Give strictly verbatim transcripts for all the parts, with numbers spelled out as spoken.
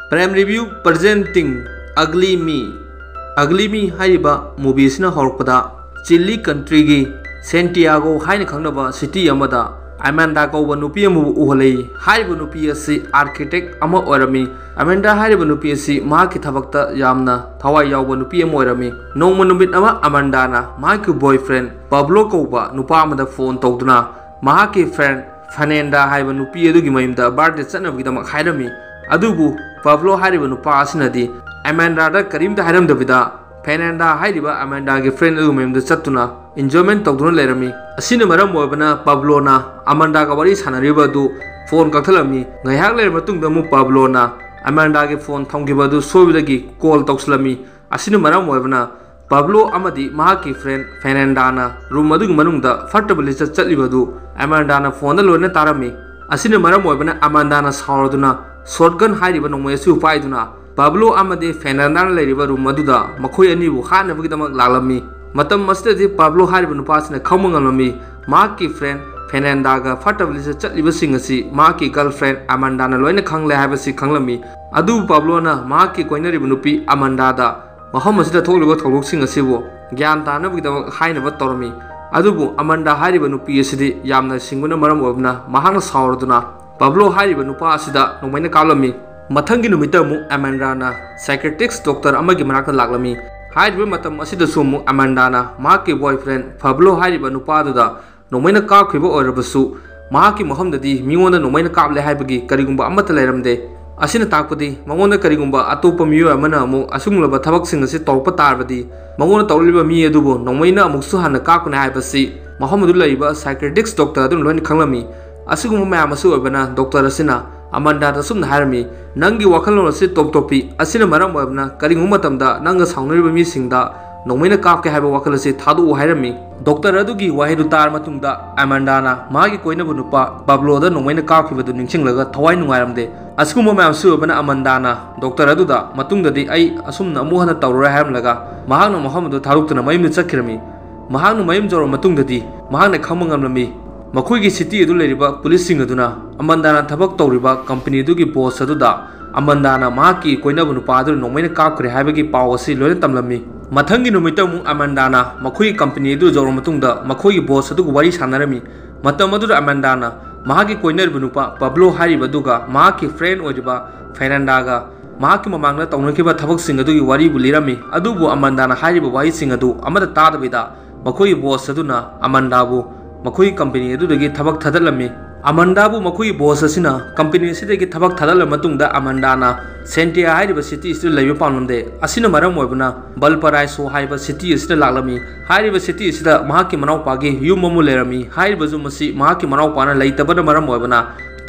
Prime Review presenting Ugly Me. Ugly Me ꯍꯥꯏꯔꯤꯕ movie ꯑꯁꯤꯅ ꯍꯧꯔꯛꯄꯗ ꯆꯤꯂꯤ countryꯒꯤ ꯁꯦꯟꯇꯤꯌꯥꯒꯣ ꯍꯥꯏꯅ ꯈꯪꯅꯕ city ꯑꯃꯗ ꯑꯃꯦꯟꯗꯥ ꯀꯧꯕ ꯅꯨꯄꯤ ꯑꯃꯕꯨ ꯎꯍꯜꯂꯤ꯫ ꯍꯥꯏꯔꯤꯕ ꯅꯨꯄꯤ ꯑꯁꯤ architect ꯑꯃ ꯑꯣꯏꯔꯝꯃꯤ꯫ ꯑꯃꯦꯟꯗꯥ ꯍꯥꯏꯔꯤꯕ ꯅꯨꯄꯤ ꯑꯁꯤ ꯃꯍꯥꯛꯀꯤ ꯊꯕꯛꯇ ꯌꯥꯝꯅ ꯊꯋꯥꯏ ꯌꯥꯎꯕ ꯅꯨꯄꯤ ꯑꯃ ꯑꯣꯏꯔꯝꯃꯤ꯫ ꯅꯣꯡꯃ ꯅꯨꯃꯤꯠ ꯑꯃ ꯑꯃꯦꯟꯗꯥꯅ ꯃꯍꯥꯛꯀꯤ boyfriend ꯄꯥꯕ꯭ꯂꯣ ꯀꯧꯕ ꯅꯨꯄꯥ ꯑꯃꯗ phone ꯇꯧꯗꯨꯅ ꯃꯍꯥꯛꯀꯤ friend ꯐꯦꯔꯅꯥꯟꯗꯥ ꯍꯥꯏꯕ ꯅꯨꯄꯤ ꯑꯗꯨꯒꯤ ꯃꯌꯨꯝꯗ birthday ꯆꯠꯅꯕꯒꯤꯗꯃꯛ ꯍꯥꯏꯔꯝꯃꯤ꯫ ꯑꯗꯨꯕꯨ ꯄꯥꯕ꯭ꯂꯣ ꯍꯥꯏꯔꯤꯕ ꯅꯨꯄꯥ ꯑꯁꯤꯅꯗꯤ ꯑꯃꯦꯟꯗꯥꯗ ꯀꯔꯤꯝꯇ ꯍꯥꯏꯔꯝꯗꯕꯤꯗ ꯐꯦꯔꯅꯥꯟꯗꯥ ꯍꯥꯏꯔꯤꯕ ꯑꯃꯦꯟꯗꯥꯒꯤ friend ꯑꯗꯨꯒꯤ ꯃꯌꯨꯝꯗ ꯆꯠꯇꯨꯅ enjoyment ꯇꯧꯗꯨꯅ ꯂꯩꯔꯝꯃꯤ꯫ ꯑꯁꯤꯅ ꯃꯔꯝ ꯑꯣꯏꯕꯅ ꯄꯥꯕ꯭ꯂꯣꯅ ꯑꯃꯦꯟꯗꯥꯒ ꯋꯥꯔꯤ ꯁꯥꯟꯅꯔꯤꯕ ꯑꯗꯨ phone ꯀꯛꯊꯠꯂꯝꯃꯤ꯫ ꯉꯥꯏꯍꯥꯛ ꯂꯩꯔꯕ ꯃꯇꯨꯡꯗ ꯑꯃꯨꯛ ꯄꯥꯕ꯭ꯂꯣꯅ ꯑꯃꯦꯟꯗꯥꯒꯤ phone ꯊꯝꯈꯤꯕ ꯑꯗꯨ ꯁꯣꯏꯕꯗꯒꯤ call ꯇꯧꯁꯤꯜꯂꯝꯃꯤ꯫ ꯑꯁꯤꯅ ꯃꯔꯝ ꯑꯣꯏꯕꯅ ꯄꯥꯕ꯭ꯂꯣ ꯑꯃꯗꯤ ꯃꯍꯥꯛꯀꯤ friend ꯐꯦꯔꯅꯥꯟꯗꯥꯅ room ꯑꯗꯨꯒꯤ ꯃꯅꯨꯡꯗ ꯐꯠꯇꯕ ꯂꯤꯆꯠ ꯆꯠꯂꯤꯕ ꯑꯗꯨ ꯑꯃꯦꯟꯗꯥꯅ phoneꯗ ꯂꯣꯏꯅ ꯇꯥꯔꯝꯃꯤ꯫ ꯑꯁꯤꯅ ꯃꯔꯝ ꯑꯣꯏꯕꯅ ꯑꯃꯦꯟꯗꯥꯅ ꯁꯥꯎꯔꯗꯨꯅ shotgun ꯍꯥꯏꯔꯤꯕ ꯅꯣꯡꯃꯩ ꯑꯁꯤꯕꯨ ꯄꯥꯏꯗꯨꯅ ꯄꯥꯕ꯭ꯂꯣ ꯑꯃꯗꯤ ꯐꯦꯔꯅꯥꯟꯗꯥꯅ ꯂꯩꯔꯤꯕ room ꯑꯗꯨꯗ ꯃꯈꯣꯏ ꯑꯅꯤꯕꯨ ꯍꯥꯠꯅꯕꯒꯤꯗꯃꯛ ꯂꯥꯛꯂꯝꯃꯤ꯫ ꯃꯇꯝ ꯑꯁꯤꯗꯗꯤ ꯄꯥꯕ꯭ꯂꯣ ꯍꯥꯏꯔꯤꯕ ꯅꯨꯄꯥꯁꯤꯅ ꯈꯪꯕ ꯉꯝꯂꯝꯃꯤ꯫ ꯃꯍꯥꯛꯀꯤ friend ꯐꯦꯔꯅꯥꯟꯗꯥꯒ ꯐꯠꯇꯕ ꯂꯤꯆꯠ ꯆꯠꯂꯤꯕꯁꯤꯡ ꯑꯁꯤ ꯃꯍꯥꯛꯀꯤ girlfriend ꯑꯃꯦꯟꯗꯥꯅ ꯂꯣꯏꯅ ꯈꯪꯂꯦ ꯍꯥꯏꯕꯁꯤ ꯈꯪꯂꯝꯃꯤ꯫ ꯑꯗꯨꯕꯨ ꯄꯥꯕ꯭ꯂꯣꯅ ꯃꯍꯥꯛꯀꯤ ꯀꯣꯏꯅꯔꯤꯕ ꯅꯨꯄꯤ ꯑꯃꯦꯟꯗꯥꯗ ꯃꯐꯝ ꯑꯁꯤꯗ ꯊꯣꯛꯂꯤꯕ ꯊꯧꯗꯣꯛꯁꯤꯡ ꯑꯁꯤꯕꯨ ꯒ꯭ꯌꯥꯟ ꯇꯥꯅꯕꯒꯤꯗꯃꯛ ꯍꯥꯏꯅꯕ ꯇꯧꯔꯝꯃꯤ꯫ ꯑꯗꯨꯕꯨ ꯑꯃꯦꯟꯗꯥ ꯍꯥꯏꯔꯤꯕ ꯅꯨꯄꯤ ꯑꯁꯤꯗꯤ ꯌꯥꯝꯅ ꯁꯤꯡꯕꯅ ꯃꯔꯝ ꯑꯣꯏꯕꯅ ꯃꯍꯥꯛꯅ ꯁꯥꯎꯔꯗꯨꯅ ꯄꯥꯕ꯭ꯂꯣ ꯍꯥꯏꯔꯤꯕ ꯅꯨꯄꯥ ꯑꯁꯤꯗ ꯅꯣꯡꯃꯩꯅ ꯀꯥꯞꯂꯝꯃꯤ꯫ ꯃꯊꯪꯒꯤ ꯅꯨꯃꯤꯠꯇ ꯑꯃꯨꯛ ꯑꯃꯦꯟꯗꯥꯅ psychiatrist doctor ꯑꯃꯒꯤ ꯃꯅꯥꯛꯇ ꯂꯥꯛꯂꯝꯃꯤ꯫ ꯍꯥꯏꯔꯤꯕ ꯃꯇꯝ ꯑꯁꯤꯗꯁꯨ ꯑꯃꯨꯛ ꯑꯃꯦꯟꯗꯥꯅ ꯃꯍꯥꯛꯀꯤ boyfriend ꯄꯥꯕ꯭ꯂꯣ ꯍꯥꯏꯔꯤꯕ ꯅꯨꯄꯥꯗꯨꯗ ꯅꯣꯡꯃꯩꯅ ꯀꯥꯞꯈꯤꯕ ꯑꯣꯏꯔꯕꯁꯨ ꯃꯍꯥꯛꯀꯤ ꯃꯐꯝꯗꯗꯤ ꯃꯤꯉꯣꯟꯗ ꯅꯣꯡꯃꯩꯅ ꯀꯥꯞꯂꯦ ꯍꯥꯏꯕꯒꯤ ꯀꯔꯤꯒꯨꯝꯕ ꯑꯃꯠꯇ ꯂꯩꯔꯝꯗꯦ꯫ ꯑꯁꯤꯅ ꯇꯥꯛꯄꯗꯤ ꯃꯉꯣꯟꯗ ꯀꯔꯤꯒꯨꯝꯕ ꯑꯇꯣꯞꯄ ꯃꯤꯑꯣꯏ ꯑꯃꯅ ꯑꯃꯨꯛ ꯑꯁꯤꯒꯨꯝꯂꯕ ꯊꯕꯛꯁꯤꯡ ꯑꯁꯤ ꯇꯧꯔꯛꯄ ꯇꯥꯔꯕꯗꯤ ꯃꯉꯣꯟꯗ ꯇꯧꯔꯛꯂꯤꯕ ꯃꯤ ꯑꯗꯨꯕꯨ ꯅꯣꯡꯃꯩꯅ ꯑꯃꯨꯛꯁꯨ ꯍꯟꯅ ꯀꯥꯞꯀꯅꯤ ꯍꯥꯏꯕꯁꯤ ꯃꯐꯝ ꯑꯗꯨ ꯂꯩꯔꯤꯕ psychiatrist doctor ꯑꯗꯨꯅ ꯂꯣꯏꯅ ꯈꯪꯂꯝꯃꯤ꯫ ꯑꯁꯤꯒꯨꯝꯕ ꯃꯌꯥꯝ ꯑꯁꯤ ꯑꯣꯏꯕꯅ doctor ꯑꯁꯤꯅ ꯑꯃꯦꯟꯗꯥꯗ ꯑꯁꯨꯝꯅ ꯍꯥꯏꯔꯝꯃꯤ, "ꯅꯪꯒꯤ ꯋꯥꯈꯜꯂꯣꯟ ꯑꯁꯤ top ꯇꯣꯞꯄꯤ꯫ ꯑꯁꯤꯅ ꯃꯔꯝ ꯑꯣꯏꯕꯅ ꯀꯔꯤꯒꯨꯝꯕ ꯃꯇꯝꯗ ꯅꯪꯒ ꯁꯥꯎꯅꯔꯤꯕ ꯃꯤꯁꯤꯡꯗ ꯅꯣꯡꯃꯩꯅ ꯀꯥꯞꯀꯦ ꯍꯥꯏꯕ ꯋꯥꯈꯜ ꯑꯁꯤ ꯊꯥꯗꯣꯛꯎ" ꯍꯥꯏꯔꯝꯃꯤ꯫ Doctor ꯑꯗꯨꯒꯤ ꯋꯥꯍꯩꯗꯨ ꯇꯥꯔ ꯃꯇꯨꯡꯗ ꯑꯃꯦꯟꯗꯥꯅ ꯃꯍꯥꯛꯀꯤ ꯀꯣꯏꯅꯕ ꯅꯨꯄꯥ ꯄꯥꯕ꯭ꯂꯣꯗ ꯅꯣꯡꯃꯩꯅ ꯀꯥꯞꯈꯤꯕꯗꯨ ꯅꯤꯡꯁꯤꯡꯂꯒ ꯊꯋꯥꯏ ꯅꯨꯡꯉꯥꯏꯔꯝꯗꯦ꯫ ꯑꯁꯤꯒꯨꯝꯕ ꯃꯌꯥꯝꯁꯤ ꯑꯣꯏꯕꯅ ꯑꯃꯦꯟꯗꯥꯅ doctor ꯑꯗꯨꯗ ꯃꯇꯨꯡꯗꯗꯤ ꯑꯩ ꯑꯁꯨꯝꯅ ꯑꯃꯨꯛ ꯍꯟꯅ ꯇꯧꯔꯔꯣꯏ ꯍꯥꯏꯔꯝꯂꯒ ꯃꯍꯥꯛꯅ ꯃꯐꯝ ꯑꯗꯨ ꯊꯥꯗꯣꯛꯇꯨꯅ ꯃꯌꯨꯝꯗ ꯆꯠꯈꯤꯔꯝꯃꯤ꯫ ꯃꯍꯥꯛꯅ ꯃꯌꯨꯝ ꯌꯧꯔꯕ ꯃꯇꯨꯡꯗꯗꯤ ꯃꯍꯥꯛꯅ ꯈꯪꯕ ꯉꯝꯂꯝꯃꯤ꯫ ꯃꯈꯣꯏꯒꯤ city ꯑꯗꯨ ꯂꯩꯔꯤꯕ policeꯁꯤꯡ ꯑꯗꯨꯅ ꯑꯃꯟꯗꯥꯅ ꯊꯕꯛ ꯇꯧꯔꯤꯕ company ꯑꯗꯨꯒꯤ boss ꯑꯗꯨꯗ ꯑꯃꯟꯗꯥꯅ ꯃꯍꯥꯛꯀꯤ ꯀꯣꯏꯅꯕ ꯅꯨꯄꯥ ꯑꯗꯨ ꯅꯣꯡꯃꯩꯅ ꯀꯥꯞꯈ꯭ꯔꯦ ꯍꯥꯏꯕꯒꯤ ꯄꯥꯎ ꯑꯁꯤ ꯂꯣꯏꯅ ꯇꯝꯂꯝꯃꯤ꯫ ꯃꯊꯪꯒꯤ ꯅꯨꯃꯤꯠꯇ ꯑꯃꯨꯛ ꯑꯃꯟꯗꯥꯅ ꯃꯈꯣꯏꯒꯤ company ꯑꯗꯨ ꯌꯧꯔꯕ ꯃꯇꯨꯡꯗ ꯃꯈꯣꯏꯒꯤ boss ꯑꯗꯨꯒ ꯋꯥꯔꯤ ꯁꯥꯟꯅꯔꯝꯃꯤ꯫ ꯃꯇꯝ ꯑꯗꯨꯗ ꯑꯃꯟꯗꯥꯅ ꯃꯍꯥꯛꯀꯤ ꯀꯣꯏꯅꯔꯤꯕ ꯅꯨꯄꯥ ꯄꯕ꯭ꯂꯣ ꯍꯥꯏꯔꯤꯕ ꯑꯗꯨꯒ ꯃꯍꯥꯛꯀꯤ friend ꯑꯣꯏꯔꯤꯕ ꯐꯦꯔꯅꯥꯟꯗꯥꯒ ꯃꯍꯥꯛꯀꯤ ꯃꯃꯥꯡꯗ ꯇꯧꯅꯈꯤꯕ ꯊꯕꯛꯁꯤꯡ ꯑꯗꯨꯒꯤ ꯋꯥꯔꯤꯕꯨ ꯂꯤꯔꯝꯃꯤ꯫ ꯑꯗꯨꯕꯨ ꯑꯃꯟꯗꯥꯅ ꯍꯥꯏꯔꯤꯕ ꯋꯥꯍꯩꯁꯤꯡ ꯑꯗꯨ ꯑꯃꯠꯇ ꯇꯥꯗꯕꯤꯗ ꯃꯈꯣꯏꯒꯤ boss ꯑꯗꯨꯅ ꯑꯃꯟꯗꯥꯕꯨ ꯃꯈꯣꯏꯒꯤ company ꯑꯗꯨꯗꯒꯤ ꯊꯕꯛ ꯊꯥꯗꯠꯂꯝꯃꯤ꯫ ꯑꯃꯟꯗꯥꯕꯨ ꯃꯈꯣꯏꯒꯤ boss ꯑꯁꯤꯅ company ꯑꯁꯤꯗꯒꯤ ꯊꯕꯛ ꯊꯥꯗꯠꯂꯕ ꯃꯇꯨꯡꯗ ꯑꯃꯟꯗꯥꯅ ꯁꯦꯟꯇꯤꯌꯥ ꯍꯥꯏꯔꯤꯕ city ꯑꯁꯤꯗ ꯂꯩꯕ ꯄꯥꯝꯂꯝꯗꯦ꯫ ꯑꯁꯤꯅ ꯃꯔꯝ ꯑꯣꯏꯕꯅ ꯕꯜꯄꯔꯥꯏꯁꯣ ꯍꯥꯏꯕ city ꯑꯁꯤꯗ ꯂꯥꯛꯂꯝꯃꯤ꯫ ꯍꯥꯏꯔꯤꯕ city ꯑꯁꯤꯗ ꯃꯍꯥꯛꯀꯤ ꯃꯅꯥꯎꯄꯥꯒꯤ ꯌꯨꯝ ꯑꯃ ꯂꯩꯔꯝꯃꯤ꯫ ꯍꯥꯏꯔꯤꯕ ꯌꯨꯝ ꯑꯁꯤ ꯃꯍꯥꯛꯀꯤ ꯃꯅꯥꯎꯄꯥꯅ ꯂꯩꯇꯕꯅ ꯃꯔꯝ ꯑꯣꯏꯕꯅ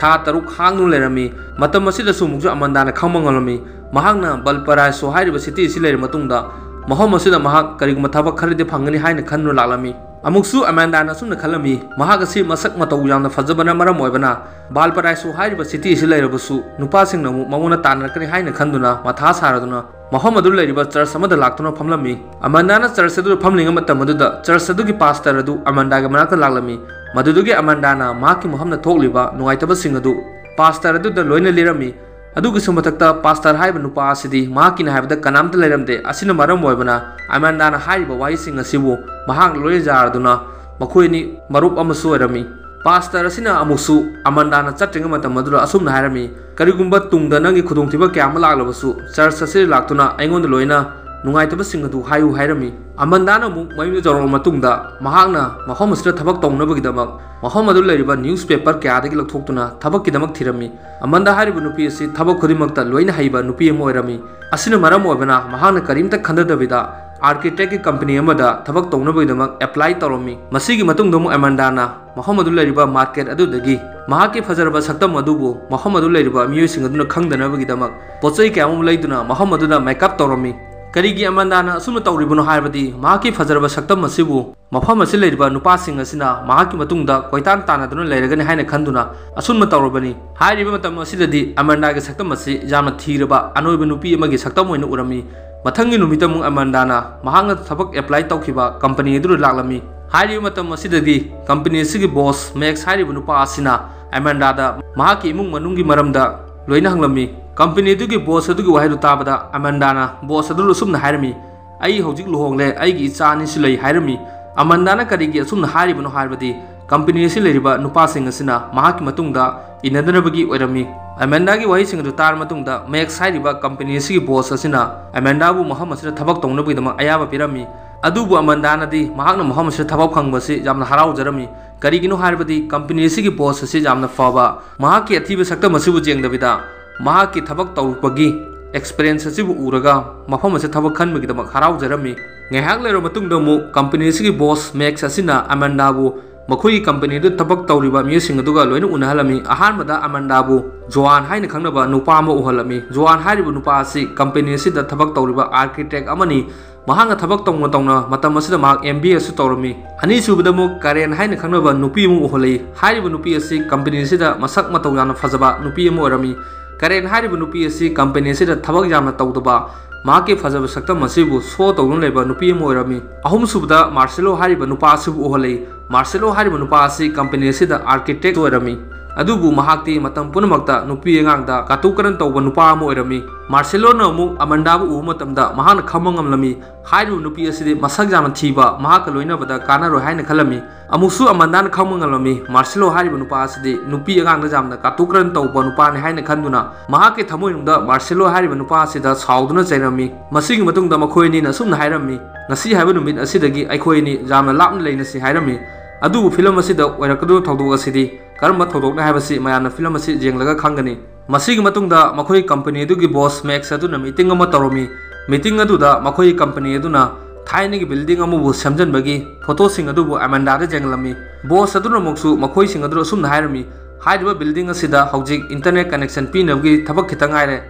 ꯊꯥ ꯇꯔꯨꯛ ꯍꯥꯡꯗꯨꯅ ꯂꯩꯔꯝꯃꯤ꯫ ꯃꯇꯝ ꯑꯁꯤꯗꯁꯨ ꯑꯃꯨꯛꯁꯨ ꯑꯃꯟꯗꯥꯅ ꯈꯪꯕ ꯉꯝꯂꯝꯃꯤ꯫ ꯃꯍꯥꯛꯅ ꯕꯜꯄꯔꯥꯏꯁꯣ ꯍꯥꯏꯔꯤꯕ city ꯑꯁꯤ ꯂꯩꯔꯕ ꯃꯇꯨꯡꯗ ꯃꯐꯝ ꯑꯁꯤꯗ ꯃꯍꯥꯛ ꯀꯔꯤꯒꯨꯝꯕ ꯊꯕꯛ ꯈꯔꯗꯤ ꯐꯪꯒꯅꯤ ꯍꯥꯏꯅ ꯈꯟꯗꯨꯅ ꯂꯥꯛꯂꯝꯃꯤ꯫ ꯑꯃꯨꯛꯁꯨ ꯑꯃꯟꯗꯥꯅ ꯑꯁꯨꯝꯅ ꯈꯜꯂꯝꯃꯤ, ꯃꯍꯥꯛ ꯑꯁꯤ ꯃꯁꯛ ꯃꯇꯧ ꯌꯥꯝꯅ ꯐꯖꯕꯅ ꯃꯔꯝ ꯑꯣꯏꯕꯅ ꯕꯥꯜꯄꯔꯥꯏꯁꯣ ꯍꯥꯏꯔꯤꯕ city ꯑꯁꯤ ꯂꯩꯔꯕꯁꯨ ꯅꯨꯄꯥꯁꯤꯡꯅ ꯑꯃꯨꯛ ꯃꯉꯣꯟꯗ ꯇꯥꯟꯅꯔꯛꯀꯅꯤ ꯍꯥꯏꯅ ꯈꯟꯗꯨꯅ ꯃꯊꯥ ꯁꯥꯔꯗꯨꯅ ꯃꯐꯝ ꯑꯗꯨ ꯂꯩꯔꯤꯕ church ꯑꯃꯗ ꯂꯥꯛꯇꯨꯅ ꯐꯝꯂꯝꯃꯤ꯫ ꯑꯃꯟꯗꯥꯅ church ꯑꯗꯨꯗ ꯐꯝꯂꯤꯉꯩ ꯃꯇꯝ ꯑꯗꯨꯗ church ꯑꯗꯨꯒꯤ pastor ꯑꯗꯨ ꯑꯃꯟꯗꯥꯒꯤ ꯃꯅꯥꯛꯇ ꯂꯥꯛꯂꯝꯃꯤ꯫ ꯃꯗꯨꯗꯒꯤ ꯑꯃꯟꯗꯥꯅ ꯃꯍꯥꯛꯀꯤ ꯃꯐꯝꯗ ꯊꯣꯛꯂꯤꯕ ꯅꯨꯡꯉꯥꯏꯇꯕꯁꯤꯡ ꯑꯗꯨ pastor ꯑꯗꯨꯗ ꯂꯣꯏꯅ ꯂꯤꯔꯝꯃꯤ꯫ ꯑꯗꯨꯒꯤꯁꯨ ꯃꯊꯛꯇ pastor ꯍꯥꯏꯔꯤꯕ ꯅꯨꯄꯥ ꯑꯁꯤꯗꯤ ꯃꯍꯥꯛꯀꯤꯅꯤ ꯍꯥꯏꯕꯗ ꯀꯅꯥꯝꯇ ꯂꯩꯔꯝꯗꯦ꯫ ꯑꯁꯤꯅ ꯃꯔꯝ ꯑꯣꯏꯕꯅ ꯑꯃꯟꯗꯥꯅ ꯍꯥꯏꯔꯤꯕ ꯋꯥꯍꯩꯁꯤꯡ ꯑꯁꯤꯕꯨ ꯃꯍꯥꯛ ꯂꯣꯏꯅ ꯌꯥꯔꯗꯨꯅ ꯃꯈꯣꯏ ꯑꯅꯤ ꯃꯔꯨꯞ ꯑꯃꯁꯨ ꯑꯣꯏꯔꯝꯃꯤ꯫ Pastor ꯑꯁꯤꯅ ꯑꯃꯨꯛꯁꯨ ꯑꯃꯟꯗꯥꯅ ꯆꯠꯇ꯭ꯔꯤꯉꯩ ꯃꯇꯝ ꯑꯗꯨꯗ ꯑꯁꯨꯝꯅ ꯍꯥꯏꯔꯝꯃꯤ, "ꯀꯔꯤꯒꯨꯝꯕ ꯇꯨꯡꯗ ꯅꯪꯒꯤ ꯈꯨꯗꯣꯡꯊꯤꯕ ꯀꯌꯥ ꯑꯃ ꯂꯥꯛꯂꯕꯁꯨ church ꯑꯁꯤꯗ ꯂꯥꯛꯇꯨꯅ ꯑꯩꯉꯣꯟꯗ ꯂꯣꯏꯅ ꯅꯨꯡꯉꯥꯏꯇꯕꯁꯤꯡ ꯑꯗꯨ ꯍꯥꯏꯌꯨ" ꯍꯥꯏꯔꯝꯃꯤ꯫ ꯑꯃꯟꯗꯥꯅ ꯑꯃꯨꯛ ꯃꯌꯨꯝꯗ ꯌꯧꯔꯛꯂꯕ ꯃꯇꯨꯡꯗ ꯃꯍꯥꯛꯅ ꯃꯐꯝ ꯑꯁꯤꯗ ꯊꯕꯛ ꯇꯧꯅꯕꯒꯤꯗꯃꯛ ꯃꯐꯝ ꯑꯗꯨ ꯂꯩꯔꯤꯕ newspaper ꯀꯌꯥꯗꯒꯤ ꯂꯧꯊꯣꯛꯇꯨꯅ ꯊꯕꯛꯀꯤꯗꯃꯛ ꯊꯤꯔꯝꯃꯤ꯫ ꯑꯃꯟꯗꯥ ꯍꯥꯏꯔꯤꯕ ꯅꯨꯄꯤ ꯑꯁꯤ ꯊꯕꯛ ꯈꯨꯗꯤꯡꯃꯛꯇ ꯂꯣꯏꯅ ꯍꯩꯕ ꯅꯨꯄꯤ ꯑꯃ ꯑꯣꯏꯔꯝꯃꯤ꯫ ꯑꯁꯤꯅ ꯃꯔꯝ ꯑꯣꯏꯕꯅ ꯃꯍꯥꯛꯅ ꯀꯔꯤꯝꯇ ꯈꯟꯊꯗꯕꯤꯗ architectꯀꯤ company ꯑꯃꯗ ꯊꯕꯛ ꯇꯧꯅꯕꯒꯤꯗꯃꯛ apply ꯇꯧꯔꯝꯃꯤ꯫ ꯃꯁꯤꯒꯤ ꯃꯇꯨꯡꯗ ꯑꯃꯨꯛ ꯑꯃꯟꯗꯥꯅ ꯃꯐꯝ ꯑꯗꯨ ꯂꯩꯔꯤꯕ market ꯑꯗꯨꯗꯒꯤ ꯃꯍꯥꯛꯀꯤ ꯐꯖꯔꯕ ꯁꯛꯇꯝ ꯑꯗꯨꯕꯨ ꯃꯐꯝ ꯑꯗꯨ ꯂꯩꯔꯤꯕ ꯃꯤꯑꯣꯏꯁꯤꯡ ꯑꯗꯨꯅ ꯈꯪꯗꯅꯕꯒꯤꯗꯃꯛ ꯄꯣꯠ ꯆꯩ ꯀꯌꯥ ꯑꯃ ꯂꯩꯗꯨꯅ ꯃꯐꯝ ꯑꯗꯨꯗ makeup ꯇꯧꯔꯝꯃꯤ꯫ ꯀꯔꯤꯒꯤ ꯑꯃꯟꯗꯥꯅ ꯑꯁꯨꯝꯅ ꯇꯧꯔꯤꯕꯅꯣ ꯍꯥꯏꯔꯕꯗꯤ ꯃꯍꯥꯛꯀꯤ ꯐꯖꯔꯕ ꯁꯛꯇꯝ ꯑꯁꯤꯕꯨ ꯃꯐꯝ ꯑꯁꯤ ꯂꯩꯔꯤꯕ ꯅꯨꯄꯥꯁꯤꯡ ꯑꯁꯤꯅ ꯃꯍꯥꯛꯀꯤ ꯃꯇꯨꯡꯗ ꯀꯣꯏꯇꯥꯟ ꯇꯥꯟꯅꯗꯨꯅ ꯂꯩꯔꯒꯅꯤ ꯍꯥꯏꯅ ꯈꯟꯗꯨꯅ ꯑꯁꯨꯝꯅ ꯇꯧꯔꯕꯅꯤ꯫ ꯍꯥꯏꯔꯤꯕ ꯃꯇꯝ ꯑꯁꯤꯗꯗꯤ ꯑꯃꯟꯗꯥꯒꯤ ꯁꯛꯇꯝ ꯑꯁꯤ ꯌꯥꯝꯅ ꯊꯤꯔꯕ ꯑꯅꯣꯏꯕ ꯅꯨꯄꯤ ꯑꯃꯒꯤ ꯁꯛꯇꯝ ꯑꯣꯏꯅ ꯎꯔꯝꯃꯤ꯫ ꯃꯊꯪꯒꯤ ꯅꯨꯃꯤꯠꯇ ꯑꯃꯨꯛ ꯑꯃꯟꯗꯥꯅ ꯃꯍꯥꯛꯅ ꯊꯕꯛ apply ꯇꯧꯈꯤꯕ company ꯑꯗꯨꯗ ꯂꯥꯛꯂꯝꯃꯤ꯫ ꯍꯥꯏꯔꯤꯕ ꯃꯇꯝ ꯑꯁꯤꯗꯗꯤ ꯀꯝꯄꯅꯤ ꯑꯁꯤꯒꯤ ꯕꯣꯁ ꯃꯦꯛꯁ ꯍꯥꯏꯔꯤꯕ ꯅꯨꯄꯥ ꯑꯁꯤꯅ ꯑꯦꯃꯥꯟꯗꯥꯗ ꯃꯍꯥꯛꯀꯤ ꯏꯃꯨꯡ ꯃꯅꯨꯡꯒꯤ ꯃꯔꯝꯗ ꯂꯣꯏꯅ ꯍꯪꯂꯝꯃꯤ꯫ ꯀꯝꯄꯅꯤ ꯑꯗꯨꯒꯤ ꯕꯣꯁ ꯑꯗꯨꯒꯤ ꯋꯥꯍꯩꯗꯨ ꯇꯥꯕꯗ ꯑꯦꯃꯥꯟꯗꯥꯅ ꯕꯣꯁ ꯑꯗꯨꯗ ꯑꯁꯨꯝꯅ ꯍꯥꯏꯔꯝꯃꯤ, "ꯑꯩ ꯍꯧꯖꯤꯛ ꯂꯨꯍꯣꯡꯂꯦ, ꯑꯩꯒꯤ ꯏꯆꯥ ꯑꯅꯤꯁꯨ ꯂꯩ" ꯍꯥꯏꯔꯝꯃꯤ꯫ ꯑꯃꯟꯗꯥꯅ ꯀꯔꯤꯒꯤ ꯑꯁꯨꯝꯅ ꯍꯥꯏꯔꯤꯕꯅꯣ ꯍꯥꯏꯔꯕꯗꯤ, ꯀꯝꯄꯅꯤ ꯑꯁꯤ ꯂꯩꯔꯤꯕ ꯅꯨꯄꯥꯁꯤꯡ ꯑꯁꯤꯅ ꯃꯍꯥꯛꯀꯤ ꯃꯇꯨꯡꯗ ꯏꯟꯅꯗꯅꯕꯒꯤ ꯑꯣꯏꯔꯝꯃꯤ꯫ ꯑꯃꯟꯗꯥꯒꯤ ꯋꯥꯍꯩꯁꯤꯡ ꯑꯗꯨ ꯇꯥꯔꯕ ꯃꯇꯨꯡꯗ, ꯃꯦꯛꯁ ꯍꯥꯏꯔꯤꯕ ꯀꯝꯄꯅꯤ ꯑꯁꯤꯒꯤ ꯕꯣꯁ ꯑꯁꯤꯅ ꯑꯃꯟꯗꯥꯕꯨ ꯃꯐꯝ ꯑꯁꯤꯗ ꯊꯕꯛ ꯇꯧꯅꯕꯒꯤꯗꯃꯛ ꯑꯌꯥꯕ ꯄꯤꯔꯝꯃꯤ꯫ ꯑꯗꯨꯕꯨ ꯑꯃꯟꯗꯥꯅꯗꯤ ꯃꯍꯥꯛꯅ ꯃꯐꯝ ꯑꯁꯤꯗ ꯊꯕꯛ ꯐꯪꯕꯁꯤ ꯌꯥꯝꯅ ꯍꯔꯥꯎꯖꯔꯝꯃꯤ꯫ ꯀꯔꯤꯒꯤꯅꯣ ꯍꯥꯏꯔꯕꯗꯤ, ꯀꯝꯄꯅꯤ ꯑꯁꯤꯒꯤ ꯕꯣꯁ ꯑꯁꯤ ꯌꯥꯝꯅ ꯐꯕ, ꯃꯍꯥꯛꯀꯤ ꯑꯊꯤꯕ ꯁꯛꯇꯝ ꯑꯁꯤꯕꯨ ꯌꯦꯡꯗꯕꯤꯗ ꯃꯍꯥꯛꯀꯤ ꯊꯕꯛ ꯇꯧꯔꯛꯄꯒꯤ ꯑꯦꯛꯁꯄꯤꯔꯤꯌꯦꯟꯁ ꯑꯁꯤꯕꯨ ꯎꯔꯒ ꯃꯐꯝ ꯑꯁꯤꯗ ꯊꯕꯛ ꯈꯟꯕꯒꯤꯗꯃꯛ ꯍꯔꯥꯎꯖꯔꯝꯃꯤ꯫ ꯉꯥꯏꯍꯥꯛ ꯂꯩꯔꯕ ꯃꯇꯨꯡꯗ ꯑꯃꯨꯛ ꯀꯝꯄꯅꯤ ꯑꯁꯤꯒꯤ ꯕꯣꯁ ꯃꯦꯛꯁ ꯑꯁꯤꯅ ꯑꯃꯟꯗꯥꯕꯨ ꯃꯈꯣꯏꯒꯤ ꯀꯝꯄꯅꯤꯗꯨ ꯊꯕꯛ ꯇꯧꯔꯤꯕ ꯃꯤꯑꯣꯏꯁꯤꯡ ꯑꯗꯨꯒ ꯂꯣꯏꯅ ꯎꯅꯍꯜꯂꯝꯃꯤ꯫ ꯑꯍꯥꯟꯕꯗ ꯑꯃꯟꯗꯥꯕꯨ ꯖꯣꯋꯥꯟ ꯍꯥꯏꯅ ꯈꯪꯅꯕ ꯅꯨꯄꯥ ꯑꯃ ꯎꯍꯜꯂꯝꯃꯤ꯫ ꯖꯣꯋꯥꯟ ꯍꯥꯏꯔꯤꯕ ꯅꯨꯄꯥ ꯑꯁꯤ ꯀꯝꯄꯅꯤ ꯑꯁꯤꯗ ꯊꯕꯛ ꯇꯧꯔꯤꯕ ꯑꯥꯔꯀꯤꯇꯦꯛ ꯑꯃꯅꯤ꯫ ꯃꯍꯥꯛꯅ ꯊꯕꯛ ꯇꯧꯅ ꯇꯧꯅ ꯃꯇꯝ ꯑꯁꯤꯗ ꯃꯍꯥꯛ M B A ꯁꯨ ꯇꯧꯔꯝꯃꯤ꯫ ꯑꯅꯤꯁꯨꯕꯗ ꯑꯃꯨꯛ ꯀꯥꯔꯦꯟ ꯍꯥꯏꯅ ꯈꯪꯅꯕ ꯅꯨꯄꯤ ꯑꯃ ꯎꯍꯜꯂꯛꯏ꯫ ꯍꯥꯏꯔꯤꯕ ꯅꯨꯄꯤ ꯑꯁꯤ ꯀꯝꯄꯅꯤ ꯑꯁꯤꯗ ꯃꯁꯛ ꯃꯇꯧ ꯌꯥꯝꯅ ꯐꯖꯕ ꯅꯨꯄꯤ ꯑꯃ ꯑꯣꯏꯔꯝꯃꯤ꯫ ꯀꯥꯔꯦꯟ ꯍꯥꯏꯔꯤꯕ ꯅꯨꯄꯤ ꯑꯁꯤ ꯀꯝꯄꯅꯤ ꯑꯁꯤꯗ ꯊꯕꯛ ꯌꯥꯝꯅ ꯇꯧꯗꯕ, ꯃꯍꯥꯛꯀꯤ ꯐꯖꯕ ꯁꯛꯇꯝ ꯑꯁꯤꯕꯨ ꯁꯣ ꯇꯧꯗꯨꯅ ꯂꯩꯕ ꯅꯨꯄꯤ ꯑꯃ ꯑꯣꯏꯔꯝꯃꯤ꯫ ꯑꯍꯨꯝꯁꯨꯕꯗ ꯃꯥꯔꯁꯦꯂꯣ ꯍꯥꯏꯔꯤꯕ ꯅꯨꯄꯥ ꯑꯁꯤꯕꯨ ꯎꯍꯜꯂꯛꯏ꯫ ꯃꯥꯔꯁꯦꯂꯣ ꯍꯥꯏꯔꯤꯕ ꯅꯨꯄꯥ ꯑꯁꯤ ꯀꯝꯄꯅꯤ ꯑꯁꯤꯗ ꯑꯥꯔꯀꯤꯇꯦꯛ ꯑꯣꯏꯔꯝꯃꯤ꯫ ꯑꯗꯨꯕꯨ ꯃꯍꯥꯛꯇꯤ ꯃꯇꯝ ꯄꯨꯝꯅꯃꯛꯇ ꯅꯨꯄꯤ ꯑꯉꯥꯡꯗ ꯀꯥꯇꯨ ꯀꯥꯔꯟ ꯇꯧꯕ ꯅꯨꯄꯥ ꯑꯃ ꯑꯣꯏꯔꯝꯃꯤ꯫ ꯃꯥꯔꯁꯦꯂꯣꯅ ꯑꯃꯨꯛ ꯑꯃꯟꯗꯥꯕꯨ ꯎꯕ ꯃꯇꯝꯗ ꯃꯍꯥꯛꯅ ꯈꯪꯕ ꯉꯝꯂꯝꯃꯤ꯫ ꯍꯥꯏꯔꯤꯕ ꯅꯨꯄꯤ ꯑꯁꯤꯗꯤ ꯃꯁꯛ ꯌꯥꯝꯅ ꯊꯤꯕ, ꯃꯍꯥꯛꯀ ꯂꯣꯏꯅꯕꯗ ꯀꯥꯟꯅꯔꯣꯏ ꯍꯥꯏꯅ ꯈꯜꯂꯝꯃꯤ꯫ ꯑꯃꯨꯛꯁꯨ ꯑꯃꯟꯗꯥꯅ ꯈꯪꯕ ꯉꯝꯂꯝꯃꯤ, ꯃꯥꯔꯁꯦꯂꯣ ꯍꯥꯏꯔꯤꯕ ꯅꯨꯄꯥ ꯑꯁꯤꯗꯤ ꯅꯨꯄꯤ ꯑꯉꯥꯡꯗ ꯌꯥꯝꯅ ꯀꯥꯇꯨ ꯀꯥꯔꯟ ꯇꯧꯕ ꯅꯨꯄꯥꯅꯤ ꯍꯥꯏꯅ ꯈꯟꯗꯨꯅ, ꯃꯍꯥꯛꯀꯤ ꯊꯃꯣꯏꯅꯨꯡꯗ ꯃꯥꯔꯁꯦꯂꯣ ꯍꯥꯏꯔꯤꯕ ꯅꯨꯄꯥ ꯑꯁꯤꯗ ꯁꯥꯎꯗꯨꯅ ꯆꯩꯔꯝꯃꯤ꯫ ꯃꯁꯤꯒꯤ ꯃꯇꯨꯡꯗ ꯃꯈꯣꯏ ꯑꯅꯤꯅ ꯑꯁꯨꯝꯅ ꯍꯥꯏꯔꯝꯃꯤ, "ꯉꯁꯤ ꯍꯥꯏꯕ ꯅꯨꯃꯤꯠ ꯑꯁꯤꯗꯒꯤ ꯑꯩꯈꯣꯏ ꯑꯅꯤ ꯌꯥꯝꯅ ꯂꯥꯞꯅ ꯂꯩꯅꯁꯤ" ꯍꯥꯏꯔꯝꯃꯤ꯫ ꯑꯗꯨꯕꯨ ꯐꯤꯂꯝ ꯑꯁꯤꯗ ꯑꯣꯏꯔꯛꯀꯗꯧꯕ ꯊꯧꯗꯣꯛ ꯑꯁꯤꯗꯤ ꯀꯔꯝꯕ ꯊꯧꯗꯣꯛꯅꯣ ꯍꯥꯏꯕꯁꯤ ꯃꯌꯥꯝꯅ ꯐꯤꯂꯝ ꯑꯁꯤ ꯌꯦꯡꯂꯒ ꯈꯪꯒꯅꯤ꯫ ꯃꯁꯤꯒꯤ ꯃꯇꯨꯡꯗ ꯃꯈꯣꯏꯒꯤ ꯀꯝꯄꯅꯤ ꯑꯗꯨꯒꯤ ꯕꯣꯁ ꯃꯦꯛꯁ ꯑꯗꯨꯅ ꯃꯤꯇꯤꯡ ꯑꯃ ꯇꯧꯔꯝꯃꯤ꯫ ꯃꯤꯇꯤꯡ ꯑꯗꯨꯗ ꯃꯈꯣꯏꯒꯤ ꯀꯝꯄꯅꯤ ꯑꯗꯨꯅ ꯊꯥꯏꯅꯒꯤ ꯕꯤꯜꯗꯤꯡ ꯑꯃꯕꯨ ꯁꯦꯝꯖꯤꯟꯕꯒꯤ ꯐꯣꯇꯣꯁꯤꯡ ꯑꯗꯨꯕꯨ ꯑꯃꯦꯟꯗꯥꯗ ꯌꯦꯡꯍꯜꯂꯝꯃꯤ꯫ ꯕꯣꯁ ꯑꯗꯨꯅ ꯑꯃꯨꯛꯁꯨ ꯃꯈꯣꯏꯁꯤꯡ ꯑꯗꯨꯗ ꯑꯁꯨꯝꯅ ꯍꯥꯏꯔꯝꯃꯤ, "ꯍꯥꯏꯔꯤꯕ ꯕꯤꯜꯗꯤꯡ ꯑꯁꯤꯗ ꯍꯧꯖꯤꯛ ꯏꯟꯇꯔꯅꯦꯠ ꯀꯅꯦꯛꯁꯟ ꯄꯤꯅꯕꯒꯤ ꯊꯕꯛ ꯈꯤꯇꯪ ꯉꯥꯏꯔꯦ,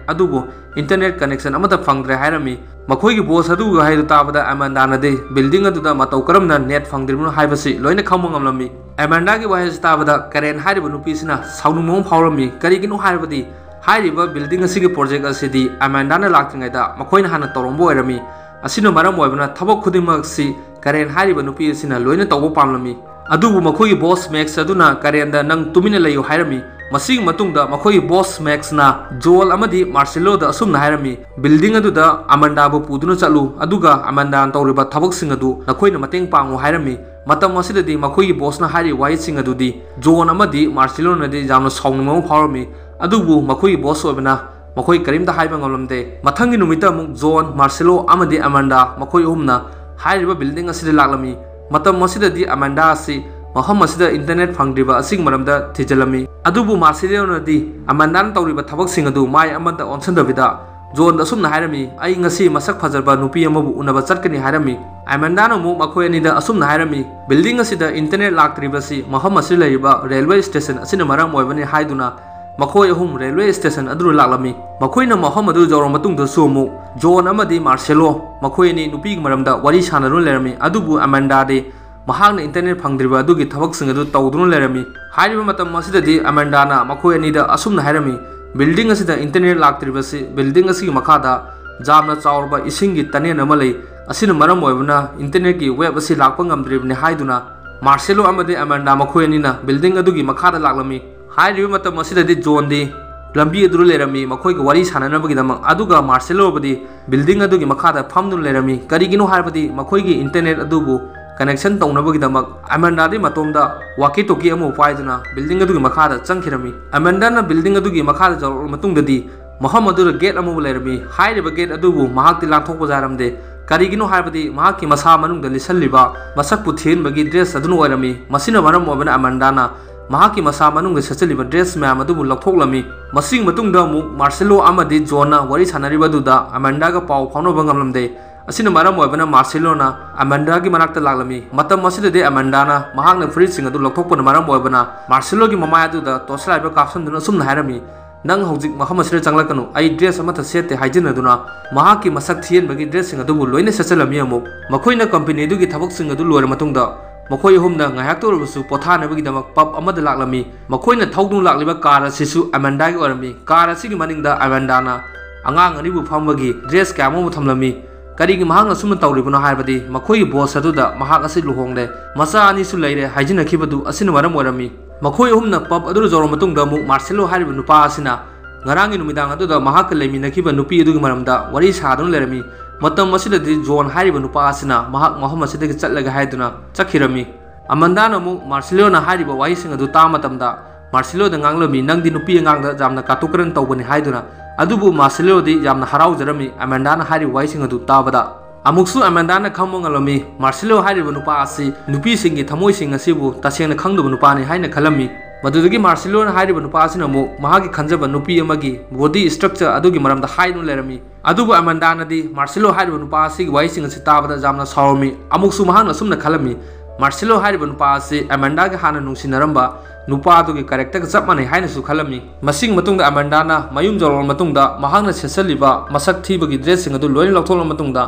ꯑꯗꯨꯕꯨ ꯏꯟꯇꯔꯅꯦꯠ ꯀꯅꯦꯛꯁꯟ ꯑꯃꯠꯇ ꯐꯪꯗ꯭ꯔꯦ" ꯍꯥꯏꯔꯝꯃꯤ꯫ ꯃꯈꯣꯏꯒꯤ ꯕꯣꯁ ꯑꯗꯨꯒꯤ ꯋꯥꯍꯩꯗꯨ ꯇꯥꯕꯗ ꯑꯃꯦꯟꯗꯥꯅꯗꯤ ꯕꯤꯜꯗꯤꯡ ꯑꯗꯨꯗ ꯃꯇꯧ ꯀꯔꯝꯅ ꯅꯦꯠ ꯐꯪꯗ꯭ꯔꯤꯕꯅꯣ ꯍꯥꯏꯕꯁꯤ ꯂꯣꯏꯅ ꯈꯪꯕ ꯉꯝꯂꯝꯃꯤ꯫ ꯑꯃꯦꯟꯗꯥꯒꯤ ꯋꯥꯍꯩ ꯑꯁꯤ ꯇꯥꯕꯗ ꯀꯥꯔꯦꯟ ꯍꯥꯏꯔꯤꯕ ꯅꯨꯄꯤꯁꯤꯅ ꯁꯥꯎꯅꯤꯡꯕ ꯑꯃ ꯐꯥꯎꯔꯝꯃꯤ꯫ ꯀꯔꯤꯒꯤꯅꯣ ꯍꯥꯏꯔꯕꯗꯤ ꯍꯥꯏꯔꯤꯕ ꯕꯤꯜꯗꯤꯡ ꯑꯁꯤꯒꯤ ꯄ꯭ꯔꯣꯖꯦꯛ ꯑꯁꯤꯗꯤ ꯑꯃꯦꯟꯗꯥꯅ ꯂꯥꯛꯇ꯭ꯔꯤꯉꯩꯗ ꯃꯈꯣꯏꯅ ꯍꯥꯟꯅ ꯇꯧꯔꯝꯕ ꯑꯣꯏꯔꯝꯃꯤ꯫ ꯑꯁꯤꯅ ꯃꯔꯝ ꯑꯣꯏꯕꯅ ꯊꯕꯛ ꯈꯨꯗꯤꯡꯃꯛꯁꯤ ꯀꯥꯔꯦꯟ ꯍꯥꯏꯔꯤꯕ ꯅꯨꯄꯤ ꯑꯁꯤꯅ ꯂꯣꯏꯅ ꯇꯧꯕ ꯄꯥꯝꯂꯝꯃꯤ꯫ ꯑꯗꯨꯕꯨ ꯃꯈꯣꯏꯒꯤ ꯕꯣꯁ ꯃꯦꯛꯁ ꯑꯗꯨꯅ ꯀꯥꯔꯦꯟꯗ "ꯅꯪ ꯇꯨꯃꯤꯟꯅ ꯂꯩꯌꯨ" ꯍꯥꯏꯔꯝꯃꯤ꯫ ꯃꯁꯤꯒꯤ ꯃꯇꯨꯡꯗ ꯃꯈꯣꯏꯒꯤ ꯕꯣꯁ ꯃꯦꯛꯁꯅ ꯖꯣꯟ ꯑꯃꯗꯤ ꯃꯥꯔꯁꯦꯂꯣꯗ ꯑꯁꯨꯝꯅ ꯍꯥꯏꯔꯝꯃꯤ, "ꯕꯤꯜꯗꯤꯡ ꯑꯗꯨꯗ ꯑꯃꯥꯟꯗꯥꯕꯨ ꯄꯨꯗꯨꯅ ꯆꯠꯂꯨ, ꯑꯗꯨꯒ ꯑꯃꯥꯟꯗꯥꯅ ꯇꯧꯔꯤꯕ ꯊꯕꯛꯁꯤꯡ ꯑꯗꯨ ꯅꯈꯣꯏꯅ ꯃꯇꯦꯡ ꯄꯥꯡꯉꯨ" ꯍꯥꯏꯔꯝꯃꯤ꯫ ꯃꯇꯝ ꯑꯁꯤꯗꯗꯤ ꯃꯈꯣꯏꯒꯤ ꯕꯣꯁꯅ ꯍꯥꯏꯔꯤꯕ ꯋꯥꯍꯩꯁꯤꯡ ꯑꯗꯨꯗꯤ ꯖꯣꯟ ꯑꯃꯗꯤ ꯃꯥꯔꯁꯦꯂꯣꯅꯗꯤ ꯌꯥꯝꯅ ꯁꯥꯎꯅꯤꯡꯕ ꯑꯃ ꯐꯥꯎꯔꯝꯃꯤ꯫ ꯑꯗꯨꯕꯨ ꯃꯈꯣꯏꯒꯤ ꯕꯣꯁ ꯑꯣꯏꯕꯅ ꯃꯈꯣꯏ ꯀꯔꯤꯝꯇ ꯍꯥꯏꯕ ꯉꯝꯂꯝꯗꯦ꯫ ꯃꯊꯪꯒꯤ ꯅꯨꯃꯤꯠꯇ ꯑꯃꯨꯛ ꯖꯣꯟ, ꯃꯥꯔꯁꯦꯂꯣ ꯑꯃꯗꯤ ꯑꯃꯥꯟꯗꯥ ꯃꯈꯣꯏ ꯑꯍꯨꯝꯅ ꯍꯥꯏꯔꯤꯕ ꯕꯤꯜꯗꯤꯡ ꯑꯁꯤꯗ ꯂꯥꯛꯂꯝꯃꯤ꯫ ꯃꯇꯝ ꯑꯁꯤꯗꯗꯤ ꯑꯃꯥꯟꯗꯥ ꯑꯁꯤ ꯃꯐꯝ ꯑꯁꯤꯗ ꯏꯟꯇꯔꯅꯦꯠ ꯐꯪꯗ꯭ꯔꯤꯕ ꯑꯁꯤꯒꯤ ꯃꯔꯝꯗ ꯊꯤꯖꯤꯜꯂꯝꯃꯤ꯫ ꯑꯗꯨꯕꯨ ꯃꯥꯔꯁꯦꯂꯣꯅꯗꯤ ꯑꯃꯥꯟꯗꯥꯅ ꯇꯧꯔꯤꯕ ꯊꯕꯛꯁꯤꯡ ꯑꯗꯨ ꯃꯥꯏ ꯑꯃꯗ ꯑꯣꯟꯁꯤꯟꯗꯕꯤꯗ ꯖꯣꯟꯗ ꯑꯁꯨꯝꯅ ꯍꯥꯏꯔꯝꯃꯤ, "ꯑꯩ ꯉꯁꯤ ꯃꯁꯛ ꯐꯖꯕ ꯅꯨꯄꯤ ꯑꯃꯕꯨ ꯎꯅꯕ ꯆꯠꯀꯅꯤ" ꯍꯥꯏꯔꯝꯃꯤ꯫ ꯑꯃꯥꯟꯗꯥꯅ ꯑꯃꯨꯛ ꯃꯈꯣꯏ ꯑꯅꯤꯗ ꯑꯁꯨꯝꯅ ꯍꯥꯏꯔꯝꯃꯤ, "ꯕꯤꯜꯗꯤꯡ ꯑꯁꯤꯗ ꯏꯟꯇꯔꯅꯦꯠ ꯂꯥꯛꯇ꯭ꯔꯤꯕꯁꯤ ꯃꯐꯝ ꯑꯁꯤꯗ ꯂꯩꯔꯤꯕ ꯔꯦꯜꯋꯦ ꯁ꯭ꯇꯦꯁꯟ ꯑꯁꯤꯅ ꯃꯔꯝ ꯑꯣꯏꯕꯅꯤ" ꯍꯥꯏꯗꯨꯅ ꯃꯈꯣꯏ ꯑꯍꯨꯝ ꯔꯦꯜꯋꯦ ꯁ꯭ꯇꯦꯁꯟ ꯑꯗꯨꯗ ꯂꯥꯛꯂꯝꯃꯤ꯫ ꯃꯈꯣꯏꯅ ꯃꯐꯝ ꯑꯗꯨ ꯌꯧꯔꯕ ꯃꯇꯨꯡꯗꯁꯨ ꯑꯃꯨꯛ ꯖꯣꯟ ꯑꯃꯗꯤ ꯃꯥꯔꯁꯦꯂꯣ ꯃꯈꯣꯏ ꯑꯅꯤ ꯅꯨꯄꯤꯒꯤ ꯃꯔꯝꯗ ꯋꯥꯔꯤ ꯁꯥꯟꯅꯗꯨꯅ ꯂꯩꯔꯝꯃꯤ꯫ ꯑꯗꯨꯕꯨ ꯑꯃꯥꯟꯗꯥꯗꯤ ꯃꯍꯥꯛꯅ ꯏꯟꯇꯔꯅꯦꯠ ꯐꯪꯗ꯭ꯔꯤꯕ ꯑꯗꯨꯒꯤ ꯊꯕꯛꯁꯤꯡ ꯑꯗꯨ ꯇꯧꯗꯨꯅ ꯂꯩꯔꯝꯃꯤ꯫ ꯍꯥꯏꯔꯤꯕ ꯃꯇꯝ ꯑꯁꯤꯗꯗꯤ ꯑꯃꯥꯟꯗꯥꯅ ꯃꯈꯣꯏ ꯑꯅꯤꯗ ꯑꯁꯨꯝꯅ ꯍꯥꯏꯔꯝꯃꯤ, "ꯕꯤꯜꯗꯤꯡ ꯑꯁꯤꯗ ꯏꯟꯇꯔꯅꯦꯠ ꯂꯥꯛꯇ꯭ꯔꯤꯕꯁꯤ ꯕꯤꯜꯗꯤꯡ ꯑꯁꯤꯒꯤ ꯃꯈꯥꯗ ꯌꯥꯝꯅ ꯆꯥꯎꯔꯕ ꯏꯁꯤꯡꯒꯤ ꯇꯅꯦꯜ ꯑꯃ ꯂꯩ꯫ ꯑꯁꯤꯅ ꯃꯔꯝ ꯑꯣꯏꯕꯅ ꯏꯟꯇꯔꯅꯦꯠꯀꯤ ꯋꯦꯕ ꯑꯁꯤ ꯂꯥꯛꯄ ꯉꯝꯗ꯭ꯔꯤꯕꯅꯤ" ꯍꯥꯏꯗꯨꯅ ꯃꯥꯔꯁꯦꯂꯣ ꯑꯃꯗꯤ ꯑꯃꯥꯟꯗꯥ ꯃꯈꯣꯏ ꯑꯅꯤꯅ ꯕꯤꯜꯗꯤꯡ ꯑꯗꯨꯒꯤ ꯃꯈꯥꯗ ꯂꯥꯛꯂꯝꯃꯤ꯫ ꯍꯥꯏꯔꯤꯕ ꯃꯇꯝ ꯑꯁꯤꯗꯗꯤ ꯖꯣꯟꯗꯤ ꯂꯝꯕꯤ ꯑꯗꯨꯗ ꯂꯩꯔꯝꯃꯤ, ꯃꯈꯣꯏꯒ ꯋꯥꯔꯤ ꯁꯥꯟꯅꯅꯕꯒꯤꯗꯃꯛ, ꯑꯗꯨꯒ ꯃꯥꯔꯁꯦꯂꯣꯕꯨꯗꯤ ꯕꯤꯜꯗꯤꯡ ꯑꯗꯨꯒꯤ ꯃꯈꯥꯗ ꯐꯝꯗꯨꯅ ꯂꯩꯔꯝꯃꯤ꯫ ꯀꯔꯤꯒꯤꯅꯣ ꯍꯥꯏꯕꯗꯤ ꯃꯈꯣꯏꯒꯤ ꯏꯟꯇꯔꯅꯦꯠ ꯑꯗꯨꯕꯨ ꯀꯅꯦꯛꯁꯟ ꯇꯧꯅꯕꯒꯤꯗꯃꯛ ꯑꯃꯥꯟꯗꯥꯗꯤ ꯃꯇꯣꯝꯗ ꯋꯥꯀꯤ ꯇꯣꯀꯤ ꯑꯃ ꯄꯥꯏꯗꯨꯅ ꯕꯤꯜꯗꯤꯡ ꯑꯗꯨꯒꯤ ꯃꯈꯥꯗ ꯆꯪꯈꯤꯔꯝꯃꯤ꯫ ꯑꯃꯥꯟꯗꯥꯅ ꯕꯤꯜꯗꯤꯡ ꯑꯗꯨꯒꯤ ꯃꯈꯥꯗ ꯌꯧꯔꯛꯂꯕ ꯃꯇꯨꯡꯗꯗꯤ ꯃꯐꯝ ꯑꯗꯨꯗ ꯒꯦꯠ ꯑꯃꯕꯨ ꯂꯩꯔꯝꯃꯤ꯫ ꯍꯥꯏꯔꯤꯕ ꯒꯦꯠ ꯑꯗꯨꯕꯨ ꯃꯍꯥꯛꯇꯤ ꯂꯥꯟꯊꯣꯛꯄ ꯌꯥꯔꯝꯗꯦ꯫ ꯀꯔꯤꯒꯤꯅꯣ ꯍꯥꯏꯕꯗꯤ ꯃꯍꯥꯛꯀꯤ ꯃꯁꯥ ꯃꯅꯨꯡꯗ ꯂꯤꯠꯁꯜꯂꯤꯕ ꯃꯁꯛꯄꯨ ꯊꯤꯍꯟꯕꯒꯤ ꯗ꯭ꯔꯦꯁ ꯑꯗꯨꯅ ꯑꯣꯏꯔꯝꯃꯤ꯫ ꯃꯁꯤꯅ ꯃꯔꯝ ꯑꯣꯏꯕꯅ ꯑꯃꯥꯟꯗꯥꯅ ꯃꯍꯥꯛꯀꯤ ꯃꯁꯥ ꯃꯅꯨꯡꯗ ꯁꯦꯠꯆꯜꯂꯤꯕ ꯗ꯭ꯔꯦꯁ ꯃꯌꯥꯝ ꯑꯗꯨꯕꯨ ꯂꯧꯊꯣꯛꯂꯝꯃꯤ꯫ ꯃꯁꯤꯒꯤ ꯃꯇꯨꯡꯗ ꯑꯃꯨꯛ ꯃꯥꯔꯁꯦꯂꯣ ꯑꯃꯗꯤ ꯖꯣꯟꯅ ꯋꯥꯔꯤ ꯁꯥꯟꯅꯔꯤꯕ ꯑꯗꯨꯗ ꯑꯃꯥꯟꯗꯥꯒ ꯄꯥꯎ ꯐꯥꯎꯅꯕ ꯉꯝꯂꯝꯗꯦ꯫ ꯑꯁꯤꯅ ꯃꯔꯝ ꯑꯣꯏꯕꯅ ꯃꯥꯔꯁꯦꯂꯣꯅ ꯑꯃꯥꯟꯗꯥꯒꯤ ꯃꯅꯥꯛꯇ ꯂꯥꯛꯂꯝꯃꯤ꯫ ꯃꯇꯝ ꯑꯁꯤꯗꯗꯤ ꯑꯃꯥꯟꯗꯥꯅ ꯃꯍꯥꯛꯅ ꯐꯨꯔꯤꯠꯁꯤꯡ ꯑꯗꯨ ꯂꯧꯊꯣꯛꯄꯅ ꯃꯔꯝ ꯑꯣꯏꯕꯅ ꯃꯥꯔꯁꯦꯂꯣꯒꯤ ꯃꯃꯥꯏ ꯑꯗꯨꯗ ꯇꯣꯔꯆꯂꯥꯏꯠ ꯀꯥꯞꯁꯤꯟꯗꯨꯅ ꯑꯁꯨꯝꯅ ꯍꯥꯏꯔꯝꯃꯤ, "ꯅꯪ ꯍꯧꯖꯤꯛ ꯃꯐꯝ ꯑꯁꯤꯗ ꯆꯪꯂꯛꯀꯅꯨ, ꯑꯩ ꯗ꯭ꯔꯦꯁ ꯑꯃꯠꯇ ꯁꯦꯠꯇꯦ" ꯍꯥꯏꯖꯤꯟꯅꯗꯨꯅ ꯃꯍꯥꯛꯀꯤ ꯃꯁꯛ ꯊꯤꯍꯟꯕꯒꯤ ꯗ꯭ꯔꯦꯁꯁꯤꯡ ꯑꯗꯨꯕꯨ ꯂꯣꯏꯅ ꯁꯦꯠꯆꯜꯂꯝꯃꯤ꯫ ꯑꯃꯨꯛ ꯃꯈꯣꯏꯅ ꯀꯝꯄꯦꯅꯤ ꯑꯗꯨꯒꯤ ꯊꯕꯛꯁꯤꯡ ꯑꯗꯨ ꯂꯣꯏꯔ ꯃꯇꯨꯡꯗ ꯃꯈꯣꯏ ꯑꯍꯨꯝꯅ ꯉꯥꯏꯍꯥꯛꯇ ꯑꯣꯏꯔꯕꯁꯨ ꯄꯣꯊꯥꯅꯕꯒꯤꯗꯃꯛ ꯄꯕ ꯑꯃꯗ ꯂꯥꯛꯂꯝꯃꯤ꯫ ꯃꯈꯣꯏꯅ ꯊꯧꯗꯨꯅ ꯂꯥꯛꯂꯤꯕ ꯀꯥꯔ ꯑꯁꯤꯁꯨ ꯑꯃꯥꯟꯗꯥꯒꯤ ꯑꯣꯏꯔꯝꯃꯤ꯫ ꯀꯥꯔ ꯑꯁꯤꯒꯤ ꯃꯅꯤꯡꯗ ꯑꯃꯥꯟꯗꯥꯅ ꯑꯉꯥꯡ ꯑꯅꯤꯕꯨ ꯐꯝꯕꯒꯤ ꯗ꯭ꯔꯦꯁ ꯀꯌꯥ ꯑꯃ ꯊꯝꯂꯝꯃꯤ꯫ ꯀꯔꯤꯒꯤ ꯃꯍꯥꯛꯅ ꯁꯨꯝꯅ ꯇꯧꯔꯤꯕꯅꯣ ꯍꯥꯏꯕꯗꯤ, ꯃꯈꯣꯏꯒꯤ ꯕꯣꯁ ꯑꯗꯨꯗ ꯃꯍꯥꯛ ꯑꯁꯤ ꯂꯨꯍꯣꯡꯂꯦ, ꯃꯆꯥ ꯑꯅꯤꯁꯨ ꯂꯩꯔꯦ ꯍꯥꯏꯖꯤꯟꯅꯈꯤꯕꯗꯨ ꯑꯁꯤꯅ ꯃꯔꯝ ꯑꯣꯏꯔꯝꯃꯤ꯫ ꯃꯈꯣꯏ ꯑꯍꯨꯝꯅ ꯄꯕ ꯑꯗꯨꯗ ꯌꯧꯔꯕ ꯃꯇꯨꯡꯗ ꯑꯃꯨꯛ ꯃꯥꯔꯁꯦꯂꯣ ꯍꯥꯏꯔꯤꯕ ꯅꯨꯄꯥ ꯑꯁꯤꯅ ꯉꯔꯥꯡꯒꯤ ꯅꯨꯃꯤꯗꯥꯡ ꯑꯗꯨꯗ ꯃꯍꯥꯛꯀ ꯂꯩꯃꯤꯟꯅꯈꯤꯕ ꯅꯨꯄꯤ ꯑꯗꯨꯒꯤ ꯃꯔꯝꯗ ꯋꯥꯔꯤ ꯁꯥꯗꯨꯅ ꯂꯩꯔꯝꯃꯤ꯫ ꯃꯇꯝ ꯑꯁꯤꯗꯗꯤ ꯖꯣꯟ ꯍꯥꯏꯔꯤꯕ ꯅꯨꯄꯥ ꯑꯁꯤꯅ ꯃꯍꯥꯛ ꯃꯐꯝ ꯑꯁꯤꯗꯒꯤ ꯆꯠꯂꯒꯦ ꯍꯥꯏꯗꯨꯅ ꯆꯠꯈꯤꯔꯝꯃꯤ꯫ ꯑꯃꯟꯗꯥꯅ ꯑꯃꯨꯛ ꯃꯥꯔꯁꯦꯂꯣꯅ ꯍꯥꯏꯔꯤꯕ ꯋꯥꯍꯩꯁꯤꯡ ꯑꯗꯨ ꯇꯥꯕ ꯃꯇꯝꯗ ꯃꯥꯔꯁꯦꯂꯣꯗ ꯉꯥꯡꯂꯝꯃꯤ, "ꯅꯪꯗꯤ ꯅꯨꯄꯤ ꯑꯉꯥꯡꯗ ꯌꯥꯝꯅ ꯀꯥꯇꯨ ꯀꯥꯔꯟ ꯇꯧꯕꯅꯤ" ꯍꯥꯏꯗꯨꯅ꯫ ꯑꯗꯨꯕꯨ ꯃꯥꯔꯁꯦꯂꯣꯗꯤ ꯌꯥꯝꯅ ꯍꯔꯥꯎꯖꯔꯝꯃꯤ ꯑꯃꯦꯟꯗꯥꯅ ꯍꯥꯏꯔꯤꯕ ꯋꯥꯍꯩꯁꯤꯡ ꯑꯗꯨ ꯇꯥꯕꯗ꯫ ꯑꯃꯨꯛꯁꯨ ꯑꯃꯦꯟꯗꯥꯅ ꯈꯪꯕ ꯉꯝꯂꯝꯃꯤ, ꯃꯥꯔꯁꯦꯂꯣ ꯍꯥꯏꯔꯤꯕ ꯅꯨꯄꯥ ꯑꯁꯤ ꯅꯨꯄꯤꯁꯤꯡꯒꯤ ꯊꯃꯣꯏꯁꯤꯡ ꯑꯁꯤꯕꯨ ꯇꯁꯦꯡꯅ ꯈꯪꯗꯕ ꯅꯨꯄꯥꯅꯤ ꯍꯥꯏꯅ ꯈꯜꯂꯝꯃꯤ꯫ ꯃꯗꯨꯗꯒꯤ ꯃꯥꯔꯁꯦꯂꯣꯅ ꯍꯥꯏꯔꯤꯕ ꯅꯨꯄꯥ ꯑꯁꯤꯅ ꯑꯃꯨꯛ ꯃꯍꯥꯛꯀꯤ ꯈꯟꯖꯕ ꯅꯨꯄꯤ ꯑꯃꯒꯤ ꯕꯣꯗꯤ ꯏꯁꯇ꯭ꯔꯛꯆꯔ ꯑꯗꯨꯒꯤ ꯃꯔꯝꯗ ꯍꯥꯏꯗꯨꯅ ꯂꯩꯔꯝꯃꯤ꯫ ꯑꯗꯨꯕꯨ ꯑꯃꯦꯟꯗꯥꯅꯗꯤ ꯃꯥꯔꯁꯦꯂꯣ ꯍꯥꯏꯔꯤꯕ ꯅꯨꯄꯥ ꯑꯁꯤꯒꯤ ꯋꯥꯍꯩꯁꯤꯡ ꯑꯁꯤ ꯇꯥꯕꯗ ꯌꯥꯝꯅ ꯁꯥꯎꯔꯝꯃꯤ꯫ ꯑꯃꯨꯛꯁꯨ ꯃꯍꯥꯛꯅ ꯑꯁꯨꯝꯅ ꯈꯜꯂꯝꯃꯤ, ꯃꯥꯔꯁꯦꯂꯣ ꯍꯥꯏꯔꯤꯕ ꯅꯨꯄꯥ ꯑꯁꯤ ꯑꯃꯦꯟꯗꯥꯒ ꯍꯥꯟꯅ ꯅꯨꯡꯁꯤꯅꯔꯝꯕ ꯅꯨꯄꯥ ꯑꯗꯨꯒꯤ ꯀꯦꯔꯦꯛꯇꯔꯒ ꯆꯞ ꯃꯥꯟꯅꯩ ꯍꯥꯏꯅꯁꯨ ꯈꯜꯂꯝꯃꯤ꯫ ꯃꯁꯤꯒꯤ ꯃꯇꯨꯡꯗ ꯑꯃꯦꯟꯗꯥꯅ ꯃꯌꯨꯝ ꯌꯧꯔꯕ ꯃꯇꯨꯡꯗ ꯃꯍꯥꯛꯅ ꯁꯦꯠꯆꯜꯂꯤꯕ ꯃꯁꯛ ꯊꯤꯕꯒꯤ ꯗ꯭ꯔꯦꯁꯁꯤꯡ ꯑꯗꯨ ꯂꯣꯏꯅ ꯂꯧꯊꯣꯛꯂꯕ ꯃꯇꯨꯡꯗ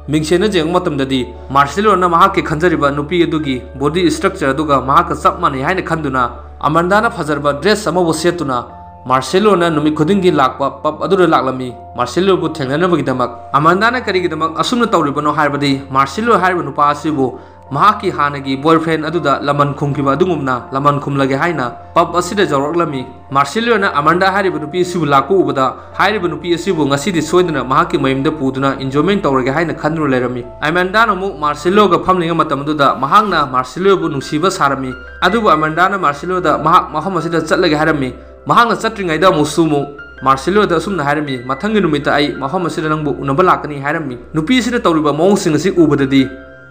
ꯃꯤꯡꯁꯦꯟꯗ ꯌꯦꯡꯕ ꯃꯇꯝꯗꯗꯤ ꯃꯥꯔꯁꯦꯂꯣꯅ ꯃꯍꯥꯛꯀꯤ ꯈꯟꯖꯔꯤꯕ ꯅꯨꯄꯤ ꯑꯗꯨꯒꯤ ꯕꯣꯗꯤ ꯏꯁꯇ꯭ꯔꯛꯆꯔ ꯑꯗꯨꯒ ꯃꯍꯥꯛꯀ ꯆꯞ ꯃꯥꯟꯅꯩ ꯍꯥꯏꯅ ꯈꯟꯗꯨꯅ ꯑꯃꯦꯟꯗꯥꯅ ꯐꯖꯔꯕ ꯗ꯭ꯔꯦꯁ ꯑꯃꯕꯨ ꯁꯦꯠꯇꯨꯅ ꯃꯥꯔꯁꯦꯂꯣꯅ ꯅꯨꯃꯤꯠ ꯈꯨꯗꯤꯡꯒꯤ ꯂꯥꯛꯄ ꯄꯕ ꯑꯗꯨꯗ ꯂꯥꯛꯂꯝꯃꯤ, ꯃꯥꯔꯁꯦꯂꯣꯕꯨ ꯊꯦꯡꯅꯅꯕꯒꯤꯗꯃꯛ꯫ ꯑꯃꯥꯟꯗꯥꯅ ꯀꯔꯤꯒꯤꯗꯃꯛ ꯑꯁꯨꯝꯅ ꯇꯧꯔꯤꯕꯅꯣ ꯍꯥꯏꯔꯕꯗꯤ, ꯃꯥꯔꯁꯦꯂꯣ ꯍꯥꯏꯔꯤꯕ ꯅꯨꯄꯥ ꯑꯁꯤꯕꯨ ꯃꯍꯥꯛꯀꯤ ꯍꯥꯟꯅꯒꯤ ꯕꯣꯏꯐ꯭ꯔꯦꯟ ꯑꯗꯨꯗ ꯂꯃꯟ ꯈꯨꯝꯈꯤꯕ ꯑꯗꯨꯒꯨꯝꯅ ꯂꯃꯟ ꯈꯨꯝꯂꯒꯦ ꯍꯥꯏꯅ ꯄꯕ ꯑꯁꯤꯗ ꯌꯧꯔꯛꯂꯝꯃꯤ꯫ ꯃꯥꯔꯁꯦꯂꯣꯅ ꯑꯃꯥꯟꯗꯥ ꯍꯥꯏꯔꯤꯕ ꯅꯨꯄꯤ ꯑꯁꯤꯕꯨ ꯂꯥꯛꯄ ꯎꯕꯗ, ꯍꯥꯏꯔꯤꯕ ꯅꯨꯄꯤ ꯑꯁꯤꯕꯨ ꯉꯁꯤꯗꯤ ꯁꯣꯏꯗꯅ ꯃꯍꯥꯛꯀꯤ ꯃꯌꯨꯝꯗ ꯄꯨꯗꯨꯅ ꯏꯟꯖꯣꯏꯃꯦꯟ ꯇꯧꯔꯒꯦ ꯍꯥꯏꯅ ꯈꯟꯗꯨꯅ ꯂꯩꯔꯝꯃꯤ꯫ ꯑꯃꯥꯟꯗꯥꯅ ꯑꯃꯨꯛ ꯃꯥꯔꯁꯦꯂꯣꯒ ꯐꯝꯂꯤꯉꯩ ꯃꯇꯝ ꯑꯗꯨꯗ ꯃꯍꯥꯛꯅ ꯃꯥꯔꯁꯦꯂꯣꯕꯨ ꯅꯨꯡꯁꯤꯕ ꯁꯥꯔꯝꯃꯤ꯫ ꯑꯗꯨꯕꯨ ꯑꯃꯥꯟꯗꯥꯅ ꯃꯥꯔꯁꯦꯂꯣꯗ ꯃꯍꯥꯛ ꯃꯐꯝ ꯑꯁꯤꯗ ꯆꯠꯂꯒꯦ ꯍꯥꯏꯔꯝꯃꯤ꯫ ꯃꯍꯥꯛꯅ ꯆꯠꯇ꯭ꯔꯤꯉꯩꯗ ꯑꯃꯨꯛꯁꯨ ꯑꯃꯨꯛ ꯃꯥꯔꯁꯦꯂꯣꯗ ꯑꯁꯨꯝꯅ ꯍꯥꯏꯔꯝꯃꯤ, "ꯃꯊꯪꯒꯤ ꯅꯨꯃꯤꯠꯇ ꯑꯩ ꯃꯐꯝ ꯑꯁꯤꯗ ꯅꯪꯕꯨ ꯎꯅꯕ ꯂꯥꯛꯀꯅꯤ" ꯍꯥꯏꯔꯝꯃꯤ꯫ ꯅꯨꯄꯤ ꯑꯁꯤꯅ ꯇꯧꯔꯤꯕ ꯃꯑꯣꯡꯁꯤꯡ ꯑꯁꯤ ꯎꯕꯗꯗꯤ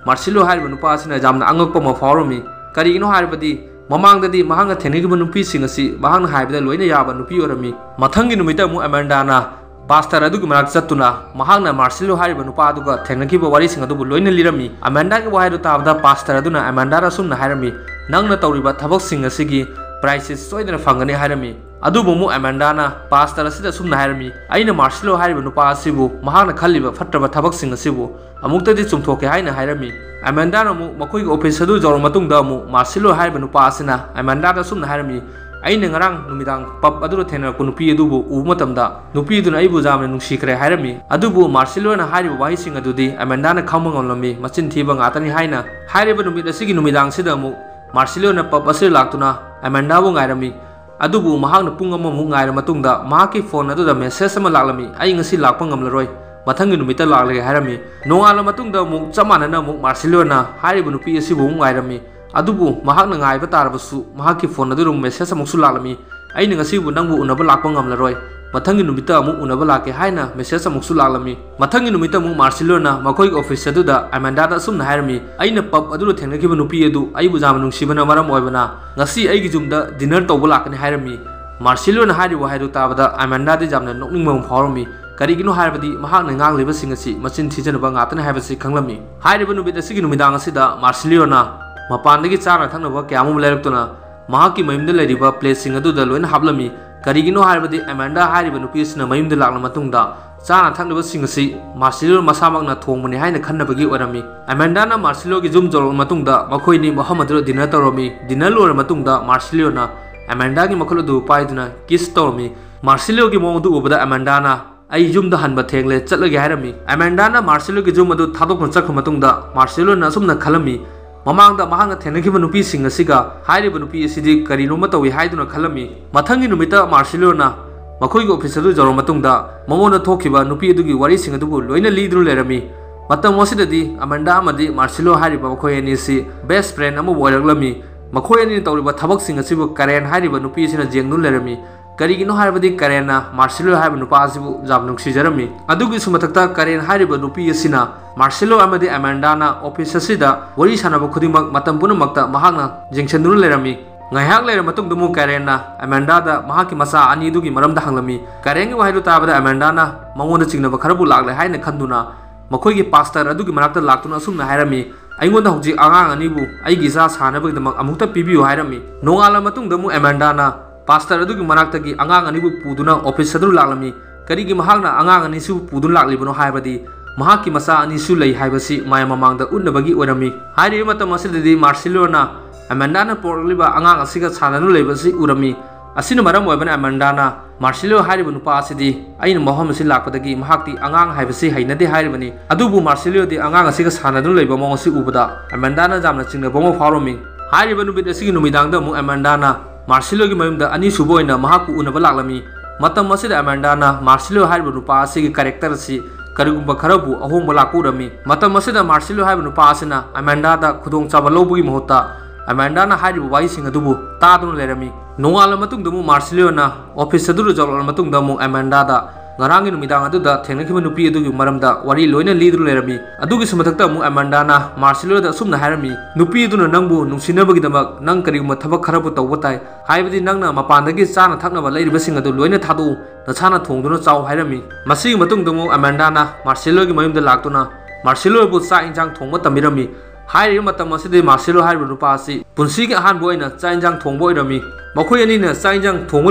ꯃꯥꯔꯁꯦꯂꯣ ꯍꯥꯏꯔꯤꯕ ꯅꯨꯄꯥ ꯑꯁꯤꯅ ꯌꯥꯝꯅ ꯑꯉꯛꯄ ꯑꯃ ꯐꯥꯎꯔꯝꯃꯤ꯫ ꯀꯔꯤꯒꯤꯅꯣ ꯍꯥꯏꯔꯕꯗꯤ, ꯃꯃꯥꯡꯗꯗꯤ ꯃꯍꯥꯛꯅ ꯊꯦꯡꯅꯈꯤꯕ ꯅꯨꯄꯤꯁꯤꯡ ꯑꯁꯤ ꯃꯍꯥꯛꯅ ꯍꯥꯏꯕꯗ ꯂꯣꯏꯅ ꯌꯥꯕ ꯅꯨꯄꯤ ꯑꯣꯏꯔꯝꯃꯤ꯫ ꯃꯊꯪꯒꯤ ꯅꯨꯃꯤꯠꯇ ꯑꯃꯨꯛ ꯑꯃꯥꯟꯗꯥꯅ ꯄꯥꯁꯇꯔ ꯑꯗꯨꯒꯤ ꯃꯅꯥꯛꯇ ꯆꯠꯇꯨꯅ ꯃꯍꯥꯛꯅ ꯃꯥꯔꯁꯦꯂꯣ ꯍꯥꯏꯔꯤꯕ ꯅꯨꯄꯥ ꯑꯗꯨꯒ ꯊꯦꯡꯅꯈꯤꯕ ꯋꯥꯔꯤꯁꯤꯡ ꯑꯗꯨꯕꯨ ꯂꯣꯏꯅ ꯂꯤꯔꯝꯃꯤ꯫ ꯑꯃꯥꯟꯗꯥꯒꯤ ꯋꯥꯍꯩꯗꯨ ꯇꯥꯕꯗ ꯄꯥꯁꯇꯔ ꯑꯗꯨꯅ ꯑꯃꯥꯟꯗꯥꯗ ꯑꯁꯨꯝꯅ ꯍꯥꯏꯔꯝꯃꯤ, "ꯅꯪꯅ ꯇꯧꯔꯤꯕ ꯊꯕꯛꯁꯤꯡ ꯑꯁꯤꯒꯤ ꯄ꯭ꯔꯥꯏꯖꯁꯤ ꯁꯣꯏꯗꯅ ꯐꯪꯒꯅꯤ" ꯍꯥꯏꯔꯝꯃꯤ꯫ ꯑꯗꯨꯕꯨ ꯑꯃꯨꯛ ꯑꯃꯥꯟꯗꯥꯅ ꯄꯥꯁꯇꯔ ꯑꯁꯤꯗ ꯑꯁꯨꯝꯅ ꯍꯥꯏꯔꯝꯃꯤ, "ꯑꯩꯅ ꯃꯥꯔꯁꯦꯂꯣ ꯍꯥꯏꯔꯤꯕ ꯅꯨꯄꯥ ꯑꯁꯤꯕꯨ ꯃꯍꯥꯛꯅ ꯈꯜꯂꯤꯕ ꯐꯠꯇ꯭ꯔꯕ ꯊꯕꯛꯁꯤꯡ ꯑꯁꯤꯕꯨ ꯑꯃꯨꯛꯇꯗꯤ ꯆꯨꯝꯊꯣꯛꯀꯦ" ꯍꯥꯏꯅ ꯍꯥꯏꯔꯝꯃꯤ꯫ ꯑꯃꯥꯟꯗꯥꯅ ꯑꯃꯨꯛ ꯃꯈꯣꯏꯒꯤ ꯑꯣꯐꯤꯁ ꯑꯗꯨ ꯌꯧꯔꯕ ꯃꯇꯨꯡꯗ ꯑꯃꯨꯛ ꯃꯥꯔꯁꯦꯂꯣ ꯍꯥꯏꯔꯤꯕ ꯅꯨꯄꯥ ꯑꯁꯤꯅ ꯑꯃꯥꯟꯗꯥꯗ ꯑꯁꯨꯝꯅ ꯍꯥꯏꯔꯝꯃꯤ, "ꯑꯩꯅ ꯉꯔꯥꯡ ꯅꯨꯃꯤꯗꯥꯡ ꯄꯕ ꯑꯗꯨꯗ ꯊꯦꯡꯅꯔꯛꯄ ꯅꯨꯄꯤ ꯑꯗꯨꯕꯨ ꯎꯕ ꯃꯇꯝꯗ ꯅꯨꯄꯤꯗꯨꯅ ꯑꯩꯕꯨ ꯌꯥꯝꯅ ꯅꯨꯡꯁꯤꯈ꯭ꯔꯦ" ꯍꯥꯏꯔꯝꯃꯤ꯫ ꯑꯗꯨꯕꯨ ꯃꯥꯔꯁꯤꯂꯣꯅ ꯍꯥꯏꯔꯤꯕ ꯋꯥꯍꯩꯁꯤꯡ ꯑꯗꯨꯗꯤ ꯑꯦꯃꯦꯟꯗꯥꯅ ꯈꯪꯕ ꯉꯝꯂꯝꯃꯤ꯫ ꯃꯆꯤꯟ ꯊꯤꯕ ꯉꯥꯛꯇꯅꯤ ꯍꯥꯏꯅ꯫ ꯍꯥꯏꯔꯤꯕ ꯅꯨꯃꯤꯠ ꯑꯁꯤꯒꯤ ꯅꯨꯃꯤꯗꯥꯡꯁꯤꯗ ꯑꯃꯨꯛ ꯃꯥꯔꯁꯤꯂꯣꯅ ꯄꯕ ꯑꯁꯤꯗ ꯂꯥꯛꯇꯨꯅ ꯑꯦꯃꯦꯟꯗꯥꯕꯨ ꯉꯥꯏꯔꯝꯃꯤ꯫ ꯑꯗꯨꯕꯨ ꯃꯍꯥꯛꯅ ꯄꯨꯡ ꯑꯃꯃꯨꯛ ꯉꯥꯏꯔ ꯃꯇꯨꯡꯗ ꯃꯍꯥꯛꯀꯤ ꯐꯣꯟ ꯑꯗꯨꯗ ꯃꯦꯁꯦꯖ ꯑꯃ ꯂꯥꯛꯂꯝꯃꯤ, "ꯑꯩ ꯉꯁꯤ ꯂꯥꯛꯄ ꯉꯝꯂꯔꯣꯏ, ꯃꯊꯪꯒꯤ ꯅꯨꯃꯤꯠꯇ ꯂꯥꯛꯂꯒꯦ" ꯍꯥꯏꯔꯝꯃꯤ꯫ ꯅꯣꯡꯉꯥꯜꯂ ꯃꯇꯨꯡꯗ ꯑꯃꯨꯛ ꯆꯞ ꯃꯥꯟꯅꯅ ꯑꯃꯨꯛ ꯃꯥꯔꯁꯤꯂꯣꯅ ꯍꯥꯏꯔꯤꯕ ꯅꯨꯄꯤ ꯑꯁꯤꯕꯨ ꯑꯃꯨꯛ ꯉꯥꯏꯔꯝꯃꯤ꯫ ꯑꯗꯨꯕꯨ ꯃꯍꯥꯛꯅ ꯉꯥꯏꯕ ꯇꯥꯔꯕꯁꯨ ꯃꯍꯥꯛꯀꯤ ꯐꯣꯟ ꯑꯗꯨꯗ ꯑꯃꯨꯛ ꯃꯦꯁꯦꯖ ꯑꯃꯨꯛꯁꯨ ꯂꯥꯛꯂꯝꯃꯤ, "ꯑꯩꯅ ꯉꯁꯤꯕꯨ ꯅꯪꯕꯨ ꯎꯅꯕ ꯂꯥꯛꯄ ꯉꯝꯂꯔꯣꯏ, ꯃꯊꯪꯒꯤ ꯅꯨꯃꯤꯠꯇ ꯑꯃꯨꯛ ꯎꯅꯕ ꯂꯥꯛꯀꯦ" ꯍꯥꯏꯅ ꯃꯦꯁꯦꯖ ꯑꯃꯨꯛꯁꯨ ꯂꯥꯛꯂꯝꯃꯤ꯫ ꯃꯊꯪꯒꯤ ꯅꯨꯃꯤꯠꯇ ꯑꯃꯨꯛ ꯃꯥꯔꯁꯤꯂꯣꯅ ꯃꯈꯣꯏꯒꯤ ꯑꯣꯐꯤꯁ ꯑꯗꯨꯗ ꯑꯦꯃꯦꯟꯗꯥꯗ ꯑꯁꯨꯝꯅ ꯍꯥꯏꯔꯝꯃꯤ, "ꯑꯩꯅ ꯄꯕ ꯑꯗꯨꯗ ꯊꯦꯡꯅꯈꯤꯕ ꯅꯨꯄꯤ ꯑꯗꯨ ꯑꯩꯕꯨ ꯌꯥꯝꯅ ꯅꯨꯡꯁꯤꯕꯅ ꯃꯔꯝ ꯑꯣꯏꯕꯅ ꯉꯁꯤ ꯑꯩꯒꯤ ꯌꯨꯝꯗ ꯗꯤꯅꯔ ꯇꯧꯕ ꯂꯥꯛꯀꯅꯤ" ꯍꯥꯏꯔꯝꯃꯤ꯫ ꯃꯥꯔꯁꯤꯂꯣꯅ ꯍꯥꯏꯔꯤꯕ ꯋꯥꯍꯩꯗꯨ ꯇꯥꯕꯗ ꯑꯦꯃꯦꯟꯗꯥꯗꯤ ꯌꯥꯝꯅ ꯅꯣꯛꯅꯤꯡꯕ ꯑꯃ ꯐꯥꯎꯔꯝꯃꯤ꯫ ꯀꯔꯤꯒꯤꯅꯣ ꯍꯥꯏꯔꯕꯗꯤ ꯃꯍꯥꯛꯅ ꯉꯥꯡꯂꯤꯕꯁꯤꯡ ꯑꯁꯤ ꯃꯆꯤꯟ ꯊꯤꯖꯅꯕ ꯉꯥꯛꯇꯅꯤ ꯍꯥꯏꯕꯁꯤ ꯈꯪꯂꯝꯃꯤ꯫ ꯍꯥꯏꯔꯤꯕ ꯅꯨꯃꯤꯠ ꯑꯁꯤꯒꯤ ꯅꯨꯃꯤꯗꯥꯡ ꯑꯁꯤꯗ ꯃꯥꯔꯁꯤꯂꯤꯑꯣꯅ ꯃꯄꯥꯟꯗꯒꯤ ꯆꯥꯅ ꯊꯛꯅꯕ ꯀꯌꯥ ꯑꯃ ꯂꯩꯔꯛꯇꯨꯅ ꯃꯍꯥꯛꯀꯤ ꯃꯌꯨꯝꯗ ꯂꯩꯔꯤꯕ ꯄ꯭ꯂꯦꯠꯁꯤꯡ ꯑꯗꯨꯗ ꯂꯣꯏꯅ ꯍꯥꯞꯂꯝꯃꯤ꯫ ꯀꯔꯤꯒꯤꯅꯣ ꯍꯥꯏꯔꯕꯗꯤ ꯑꯦꯃꯦꯟꯗꯥ ꯍꯥꯏꯔꯤꯕ ꯅꯨꯄꯤ ꯑꯁꯤꯅ ꯃꯌꯨꯝꯗ ꯂꯥꯛꯂ ꯃꯇꯨꯡꯗ ꯆꯥꯅ ꯊꯛꯅꯕꯁꯤꯡ ꯑꯁꯤ ꯃꯥꯔꯁꯤꯂꯤꯑꯣ ꯃꯁꯥꯃꯛꯅ ꯊꯣꯡꯕꯅꯤ ꯍꯥꯏꯅ ꯈꯟꯅꯕꯒꯤ ꯑꯣꯏꯔꯝꯃꯤ꯫ ꯑꯦꯃꯦꯟꯗꯥꯅ ꯃꯥꯔꯁꯤꯂꯤꯑꯣꯒꯤ ꯌꯨꯝ ꯌꯧꯔꯕ ꯃꯇꯨꯡꯗ ꯃꯈꯣꯏ ꯑꯅꯤ ꯃꯐꯝ ꯑꯗꯨꯗ ꯗꯤꯅꯔ ꯇꯧꯔꯝꯃꯤ꯫ ꯗꯤꯅꯔ ꯂꯣꯏꯔ ꯃꯇꯨꯡꯗ ꯃꯥꯔꯁꯤꯂꯤꯑꯣꯅ ꯑꯦꯃꯦꯟꯗꯥꯒꯤ ꯃꯈꯨꯠ ꯑꯗꯨ ꯄꯥꯏꯗꯨꯅ ꯀꯤꯁ ꯇꯧꯔꯝꯃꯤ꯫ ꯃꯥꯔꯁꯤꯂꯤꯑꯣꯒꯤ ꯃꯑꯣꯡ ꯑꯗꯨ ꯎꯕꯗ ꯑꯦꯃꯦꯟꯗꯥꯅ, "ꯑꯩ ꯌꯨꯝꯗ ꯍꯟꯕ ꯊꯦꯡꯂꯦ, ꯆꯠꯂꯒꯦ" ꯍꯥꯏꯔꯝꯃꯤ꯫ ꯑꯦꯃꯦꯟꯗꯥꯅ ꯃꯥꯔꯁꯤꯂꯣꯒꯤ ꯌꯨꯝ ꯑꯗꯨ ꯊꯥꯗꯣꯛꯇꯨꯅ ꯆꯠꯈ꯭ꯔ ꯃꯇꯨꯡꯗ ꯃꯥꯔꯁꯤꯂꯣꯅ ꯑꯁꯨꯝꯅ ꯈꯜꯂꯝꯃꯤ, ꯃꯃꯥꯡꯗ ꯃꯍꯥꯛꯅ ꯊꯦꯡꯅꯈꯤꯕ ꯅꯨꯄꯤꯁꯤꯡ ꯑꯁꯤꯒ ꯍꯥꯏꯔꯤꯕ ꯅꯨꯄꯤ ꯑꯁꯤꯗꯤ ꯀꯔꯤꯅꯣꯃ ꯇꯧꯏ ꯍꯥꯏꯗꯨꯅ ꯈꯜꯂꯝꯃꯤ꯫ ꯃꯊꯪꯒꯤ ꯅꯨꯃꯤꯠꯇ ꯃꯥꯔꯁꯤꯂꯣꯅ ꯃꯈꯣꯏꯒꯤ ꯑꯣꯐꯤꯁ ꯑꯗꯨ ꯌꯧꯔꯕ ꯃꯇꯨꯡꯗ ꯃꯉꯣꯟꯗ ꯊꯣꯛꯈꯤꯕ ꯅꯨꯄꯤ ꯑꯗꯨꯒꯤ ꯋꯥꯔꯤꯁꯤꯡ ꯑꯗꯨꯕꯨ ꯂꯣꯏꯅ ꯂꯤꯗꯨꯅ ꯂꯩꯔꯝꯃꯤ꯫ ꯃꯇꯝ ꯑꯁꯤꯗꯗꯤ ꯑꯦꯃꯦꯟꯗꯥ ꯑꯃꯗꯤ ꯃꯥꯔꯁꯤꯂꯣ ꯍꯥꯏꯔꯤꯕ ꯃꯈꯣꯏ ꯑꯅꯤ ꯑꯁꯤ ꯕꯦꯁ ꯐ꯭ꯔꯦꯟ ꯑꯃꯕꯨ ꯑꯣꯏꯔꯛꯂꯝꯃꯤ꯫ ꯃꯈꯣꯏ ꯑꯅꯤꯅ ꯇꯧꯔꯤꯕ ꯊꯕꯛꯁꯤꯡ ꯑꯁꯤꯕꯨ ꯀꯥꯔꯦꯟ ꯍꯥꯏꯔꯤꯕ ꯅꯨꯄꯤ ꯑꯁꯤꯅ ꯌꯦꯡꯗꯨꯅ ꯂꯩꯔꯝꯃꯤ꯫ ꯀꯔꯤꯒꯤꯅꯣ ꯍꯥꯏꯔꯕꯗꯤ ꯀꯥꯔꯦꯟꯅ ꯃꯥꯔꯁꯤꯂꯣ ꯍꯥꯏꯕ ꯅꯨꯄꯥ ꯑꯁꯤꯕꯨ ꯌꯥꯝ ꯅꯨꯡꯁꯤꯖꯔꯝꯃꯤ꯫ ꯑꯗꯨꯒꯤꯁꯨ ꯃꯊꯛꯇ ꯀꯥꯔꯦꯟ ꯍꯥꯏꯔꯤꯕ ꯅꯨꯄꯤ ꯑꯁꯤꯅ ꯃꯥꯔꯁꯤꯂꯣ ꯑꯃꯗꯤ ꯑꯦꯃꯦꯟꯗꯥꯅ ꯑꯣꯐꯤꯁ ꯑꯁꯤꯗ ꯋꯥꯔꯤ ꯁꯥꯟꯅꯕ ꯈꯨꯗꯤꯡꯃꯛ ꯃꯇꯝ ꯄꯨꯝꯅꯃꯛꯇ ꯃꯍꯥꯛꯅ ꯌꯦꯡꯁꯤꯟꯗꯨꯅ ꯂꯩꯔꯝꯃꯤ꯫ ꯉꯥꯏꯍꯥꯛ ꯂꯩꯔ ꯃꯇꯨꯡꯗ ꯑꯃꯨꯛ ꯀꯥꯔꯦꯟꯅ ꯑꯦꯃꯦꯟꯗꯥꯗ ꯃꯍꯥꯛꯀꯤ ꯃꯆꯥ ꯑꯅꯤꯗꯨꯒꯤ ꯃꯔꯝꯗ ꯍꯪꯂꯝꯃꯤ꯫ ꯀꯥꯔꯦꯟꯒꯤ ꯋꯥꯍꯩꯗꯨ ꯇꯥꯕꯗ ꯑꯦꯃꯦꯟꯗꯥꯅ ꯃꯉꯣꯟꯗ ꯆꯤꯡꯅꯕ ꯈꯔꯕꯨ ꯂꯥꯛꯂꯦ ꯍꯥꯏꯅ ꯈꯟꯗꯨꯅ ꯃꯈꯣꯏꯒꯤ ꯄꯥꯁꯇꯔ ꯑꯗꯨꯒꯤ ꯃꯅꯥꯛꯇ ꯂꯥꯛꯇꯨꯅ ꯑꯁꯨꯝꯅ ꯍꯥꯏꯔꯝꯃꯤ, "ꯑꯩꯉꯣꯟꯗ ꯍꯧꯖꯤꯛ ꯑꯉꯥꯡ ꯑꯅꯤꯕꯨ ꯑꯩꯒꯤ ꯏꯆꯥ ꯁꯥꯅꯕꯒꯤꯗꯃꯛ ꯑꯃꯨꯛꯇ ꯄꯤꯕꯤꯌꯨ" ꯍꯥꯏꯔꯝꯃꯤ꯫ ꯅꯣꯡꯉꯥꯜꯂ ꯃꯇꯨꯡꯗ ꯑꯃꯨꯛ ꯑꯦꯃꯦꯟꯗꯥꯅ ꯄꯥꯁꯇꯔ ꯑꯗꯨꯒꯤ ꯃꯅꯥꯛꯇꯒꯤ ꯑꯉꯥꯡ ꯑꯅꯤꯕꯨ ꯄꯨꯗꯨꯅ ꯑꯣꯐꯤꯁ ꯑꯗꯨ ꯂꯥꯛꯂꯝꯃꯤ꯫ ꯀꯔꯤꯒꯤ ꯃꯍꯥꯛꯅ ꯑꯉꯥꯡ ꯑꯅꯤꯁꯤꯕꯨ ꯄꯨꯗꯨꯅ ꯂꯥꯛꯂꯤꯕꯅꯣ ꯍꯥꯏꯕꯗꯤ ꯃꯍꯥꯛꯀꯤ ꯃꯆꯥ ꯑꯅꯤꯁꯨ ꯂꯩ ꯍꯥꯏꯕꯁꯤ ꯃꯌꯥꯝ ꯃꯃꯥꯡꯗ ꯎꯠꯅꯕꯒꯤ ꯑꯣꯏꯔꯝꯃꯤ꯫ ꯍꯥꯏꯔꯤꯕ ꯃꯇꯝ ꯑꯁꯤꯗꯗꯤ ꯃꯥꯔꯁꯤꯂꯣꯅ ꯑꯦꯃꯦꯟꯗꯥꯅ ꯄꯣꯔꯛꯂꯤꯕ ꯑꯉꯥꯡ ꯑꯁꯤꯒ ꯁꯥꯟꯅꯗꯨꯅ ꯂꯩꯕ ꯑꯁꯤ ꯎꯔꯝꯃꯤ꯫ ꯑꯁꯤꯅ ꯃꯔꯝ ꯑꯣꯏꯕꯅ ꯑꯦꯃꯦꯟꯗꯥꯅ ꯃꯥꯔꯁꯤꯂꯣ ꯍꯥꯏꯔꯤꯕ ꯅꯨꯄꯥ ꯑꯁꯤꯗꯤ ꯑꯩꯅ ꯃꯐꯝ ꯑꯁꯤ ꯂꯥꯛꯄꯗꯒꯤ ꯃꯍꯥꯛꯇꯤ ꯑꯉꯥꯡ ꯍꯥꯏꯕꯁꯤ ꯍꯩꯅꯗꯦ ꯍꯥꯏꯔꯤꯕꯅꯤ꯫ ꯑꯗꯨꯕꯨ ꯃꯥꯔꯁꯤꯂꯣꯗꯤ ꯑꯉꯥꯡ ꯑꯁꯤꯒ ꯁꯥꯟꯅꯗꯨꯅ ꯂꯩꯕ ꯃꯑꯣꯡ ꯑꯁꯤ ꯎꯕꯗ ꯑꯦꯃꯦꯟꯗꯥꯅ ꯌꯥꯝꯅ ꯆꯤꯡꯅꯕ ꯑꯃ ꯐꯥꯎꯔꯝꯃꯤ꯫ ꯍꯥꯏꯔꯤꯕ ꯅꯨꯃꯤꯠ ꯑꯁꯤꯒꯤ ꯅꯨꯃꯤꯗꯥꯡꯗ ꯑꯃꯨꯛ ꯑꯦꯃꯦꯟꯗꯥꯅ ꯃꯥꯔꯁꯤꯂꯣꯒꯤ ꯃꯌꯨꯝꯗ ꯑꯅꯤꯁꯨꯕ ꯑꯣꯏꯅ ꯃꯍꯥꯛꯄꯨ ꯎꯅꯕ ꯂꯥꯛꯂꯝꯃꯤ꯫ ꯃꯇꯝ ꯑꯁꯤꯗ ꯑꯦꯃꯦꯟꯗꯥꯅ ꯃꯥꯔꯁꯤꯂꯣ ꯍꯥꯏꯔꯤꯕ ꯅꯨꯄꯥ ꯑꯁꯤꯒꯤ ꯀꯦꯔꯦꯛꯇꯔ ꯑꯁꯤ ꯀꯔꯤꯒꯨꯝꯕ ꯈꯔꯕꯨ ꯑꯍꯣꯡꯕ ꯂꯥꯛꯄ ꯎꯔꯝꯃꯤ꯫ ꯃꯇꯝ ꯑꯁꯤꯗ ꯃꯥꯔꯁꯤꯂꯣ ꯍꯥꯏꯔꯤꯕ ꯅꯨꯄꯥ ꯑꯁꯤꯅ ꯑꯦꯃꯦꯟꯗꯥꯗ ꯈꯨꯗꯣꯡꯆꯥꯕ ꯂꯧꯕꯒꯤ ꯃꯍꯨꯠꯇ ꯑꯦꯃꯦꯟꯗꯥꯅ ꯍꯥꯏꯔꯤꯕ ꯋꯥꯍꯩꯁꯤꯡ ꯑꯗꯨꯕꯨ ꯇꯥꯗꯨꯅ ꯂꯩꯔꯝꯃꯤ꯫ ꯅꯣꯡꯉꯥꯜꯂ ꯃꯇꯨꯡꯗ ꯑꯃꯨꯛ ꯃꯥꯔꯁꯤꯂꯣꯅ ꯑꯣꯐꯤꯁ ꯑꯗꯨꯗ ꯌꯧꯔꯛꯂꯕ ꯃꯇꯨꯡꯗ ꯑꯃꯨꯛ ꯑꯦꯃꯦꯟꯗꯥꯗ ꯉꯔꯥꯡꯒꯤ ꯅꯨꯃꯤꯗꯥꯡ ꯑꯗꯨꯗ ꯊꯦꯡꯅꯈꯤꯕ ꯅꯨꯄꯤ ꯑꯗꯨꯒꯤ ꯃꯔꯝꯗ ꯋꯥꯔꯤ ꯂꯣꯏꯅ ꯂꯤꯗꯨꯅ ꯂꯩꯔꯝꯃꯤ꯫ ꯑꯗꯨꯒꯤꯁꯨ ꯃꯊꯛꯇ ꯑꯃꯨꯛ ꯑꯦꯃꯦꯟꯗꯥꯅ ꯃꯥꯔꯁꯤꯂꯣꯗ ꯑꯁꯨꯝꯅ ꯍꯥꯏꯔꯝꯃꯤ, "ꯅꯨꯄꯤ ꯑꯗꯨꯅ ꯅꯪꯕꯨ ꯅꯨꯡꯁꯤꯅꯕꯒꯤꯗꯃꯛ ꯅꯪ ꯀꯔꯤꯒꯨꯝꯕ ꯊꯕꯛ ꯈꯔꯕꯨ ꯇꯧꯕ ꯇꯥꯏ, ꯍꯥꯏꯕꯗꯤ ꯅꯪꯅ ꯃꯄꯥꯟꯗꯒꯤ ꯆꯥꯅ ꯊꯛꯅꯕ ꯂꯩꯔꯤꯕꯁꯤꯡ ꯑꯗꯨ ꯂꯣꯏꯅ ꯊꯥꯗꯣꯛꯎ, ꯅꯁꯥꯅ ꯊꯣꯡꯗꯨꯅ ꯆꯥꯎ" ꯍꯥꯏꯔꯝꯃꯤ꯫ ꯃꯁꯤꯒꯤ ꯃꯇꯨꯡꯗ ꯑꯃꯨꯛ ꯑꯃꯦꯟꯗꯥꯅ ꯃꯥꯔꯁꯦꯂꯣꯒꯤ ꯃꯌꯨꯝꯗ ꯂꯥꯛꯇꯨꯅ ꯃꯥꯔꯁꯦꯂꯣꯕꯨ ꯆꯥꯛ ꯏꯟꯁꯥꯡ ꯊꯣꯡꯕ ꯇꯝꯕꯤꯔꯝꯃꯤ꯫ ꯍꯥꯏꯔꯤꯕ ꯃꯇꯝ ꯑꯁꯤꯗ ꯃꯥꯔꯁꯦꯂꯣ ꯍꯥꯏꯔꯤꯕ ꯅꯨꯄꯥ ꯑꯁꯤ ꯄꯨꯟꯁꯤꯒꯤ ꯑꯍꯥꯟꯕ ꯑꯣꯏꯅ ꯆꯥꯛ ꯏꯟꯁꯥꯡ ꯊꯣꯡꯕ ꯑꯣꯏꯔꯝꯃꯤ꯫ ꯃꯈꯣꯏ ꯑꯅꯤꯅ ꯆꯥꯛ ꯏꯟꯁꯥꯡ ꯊꯣꯡꯕ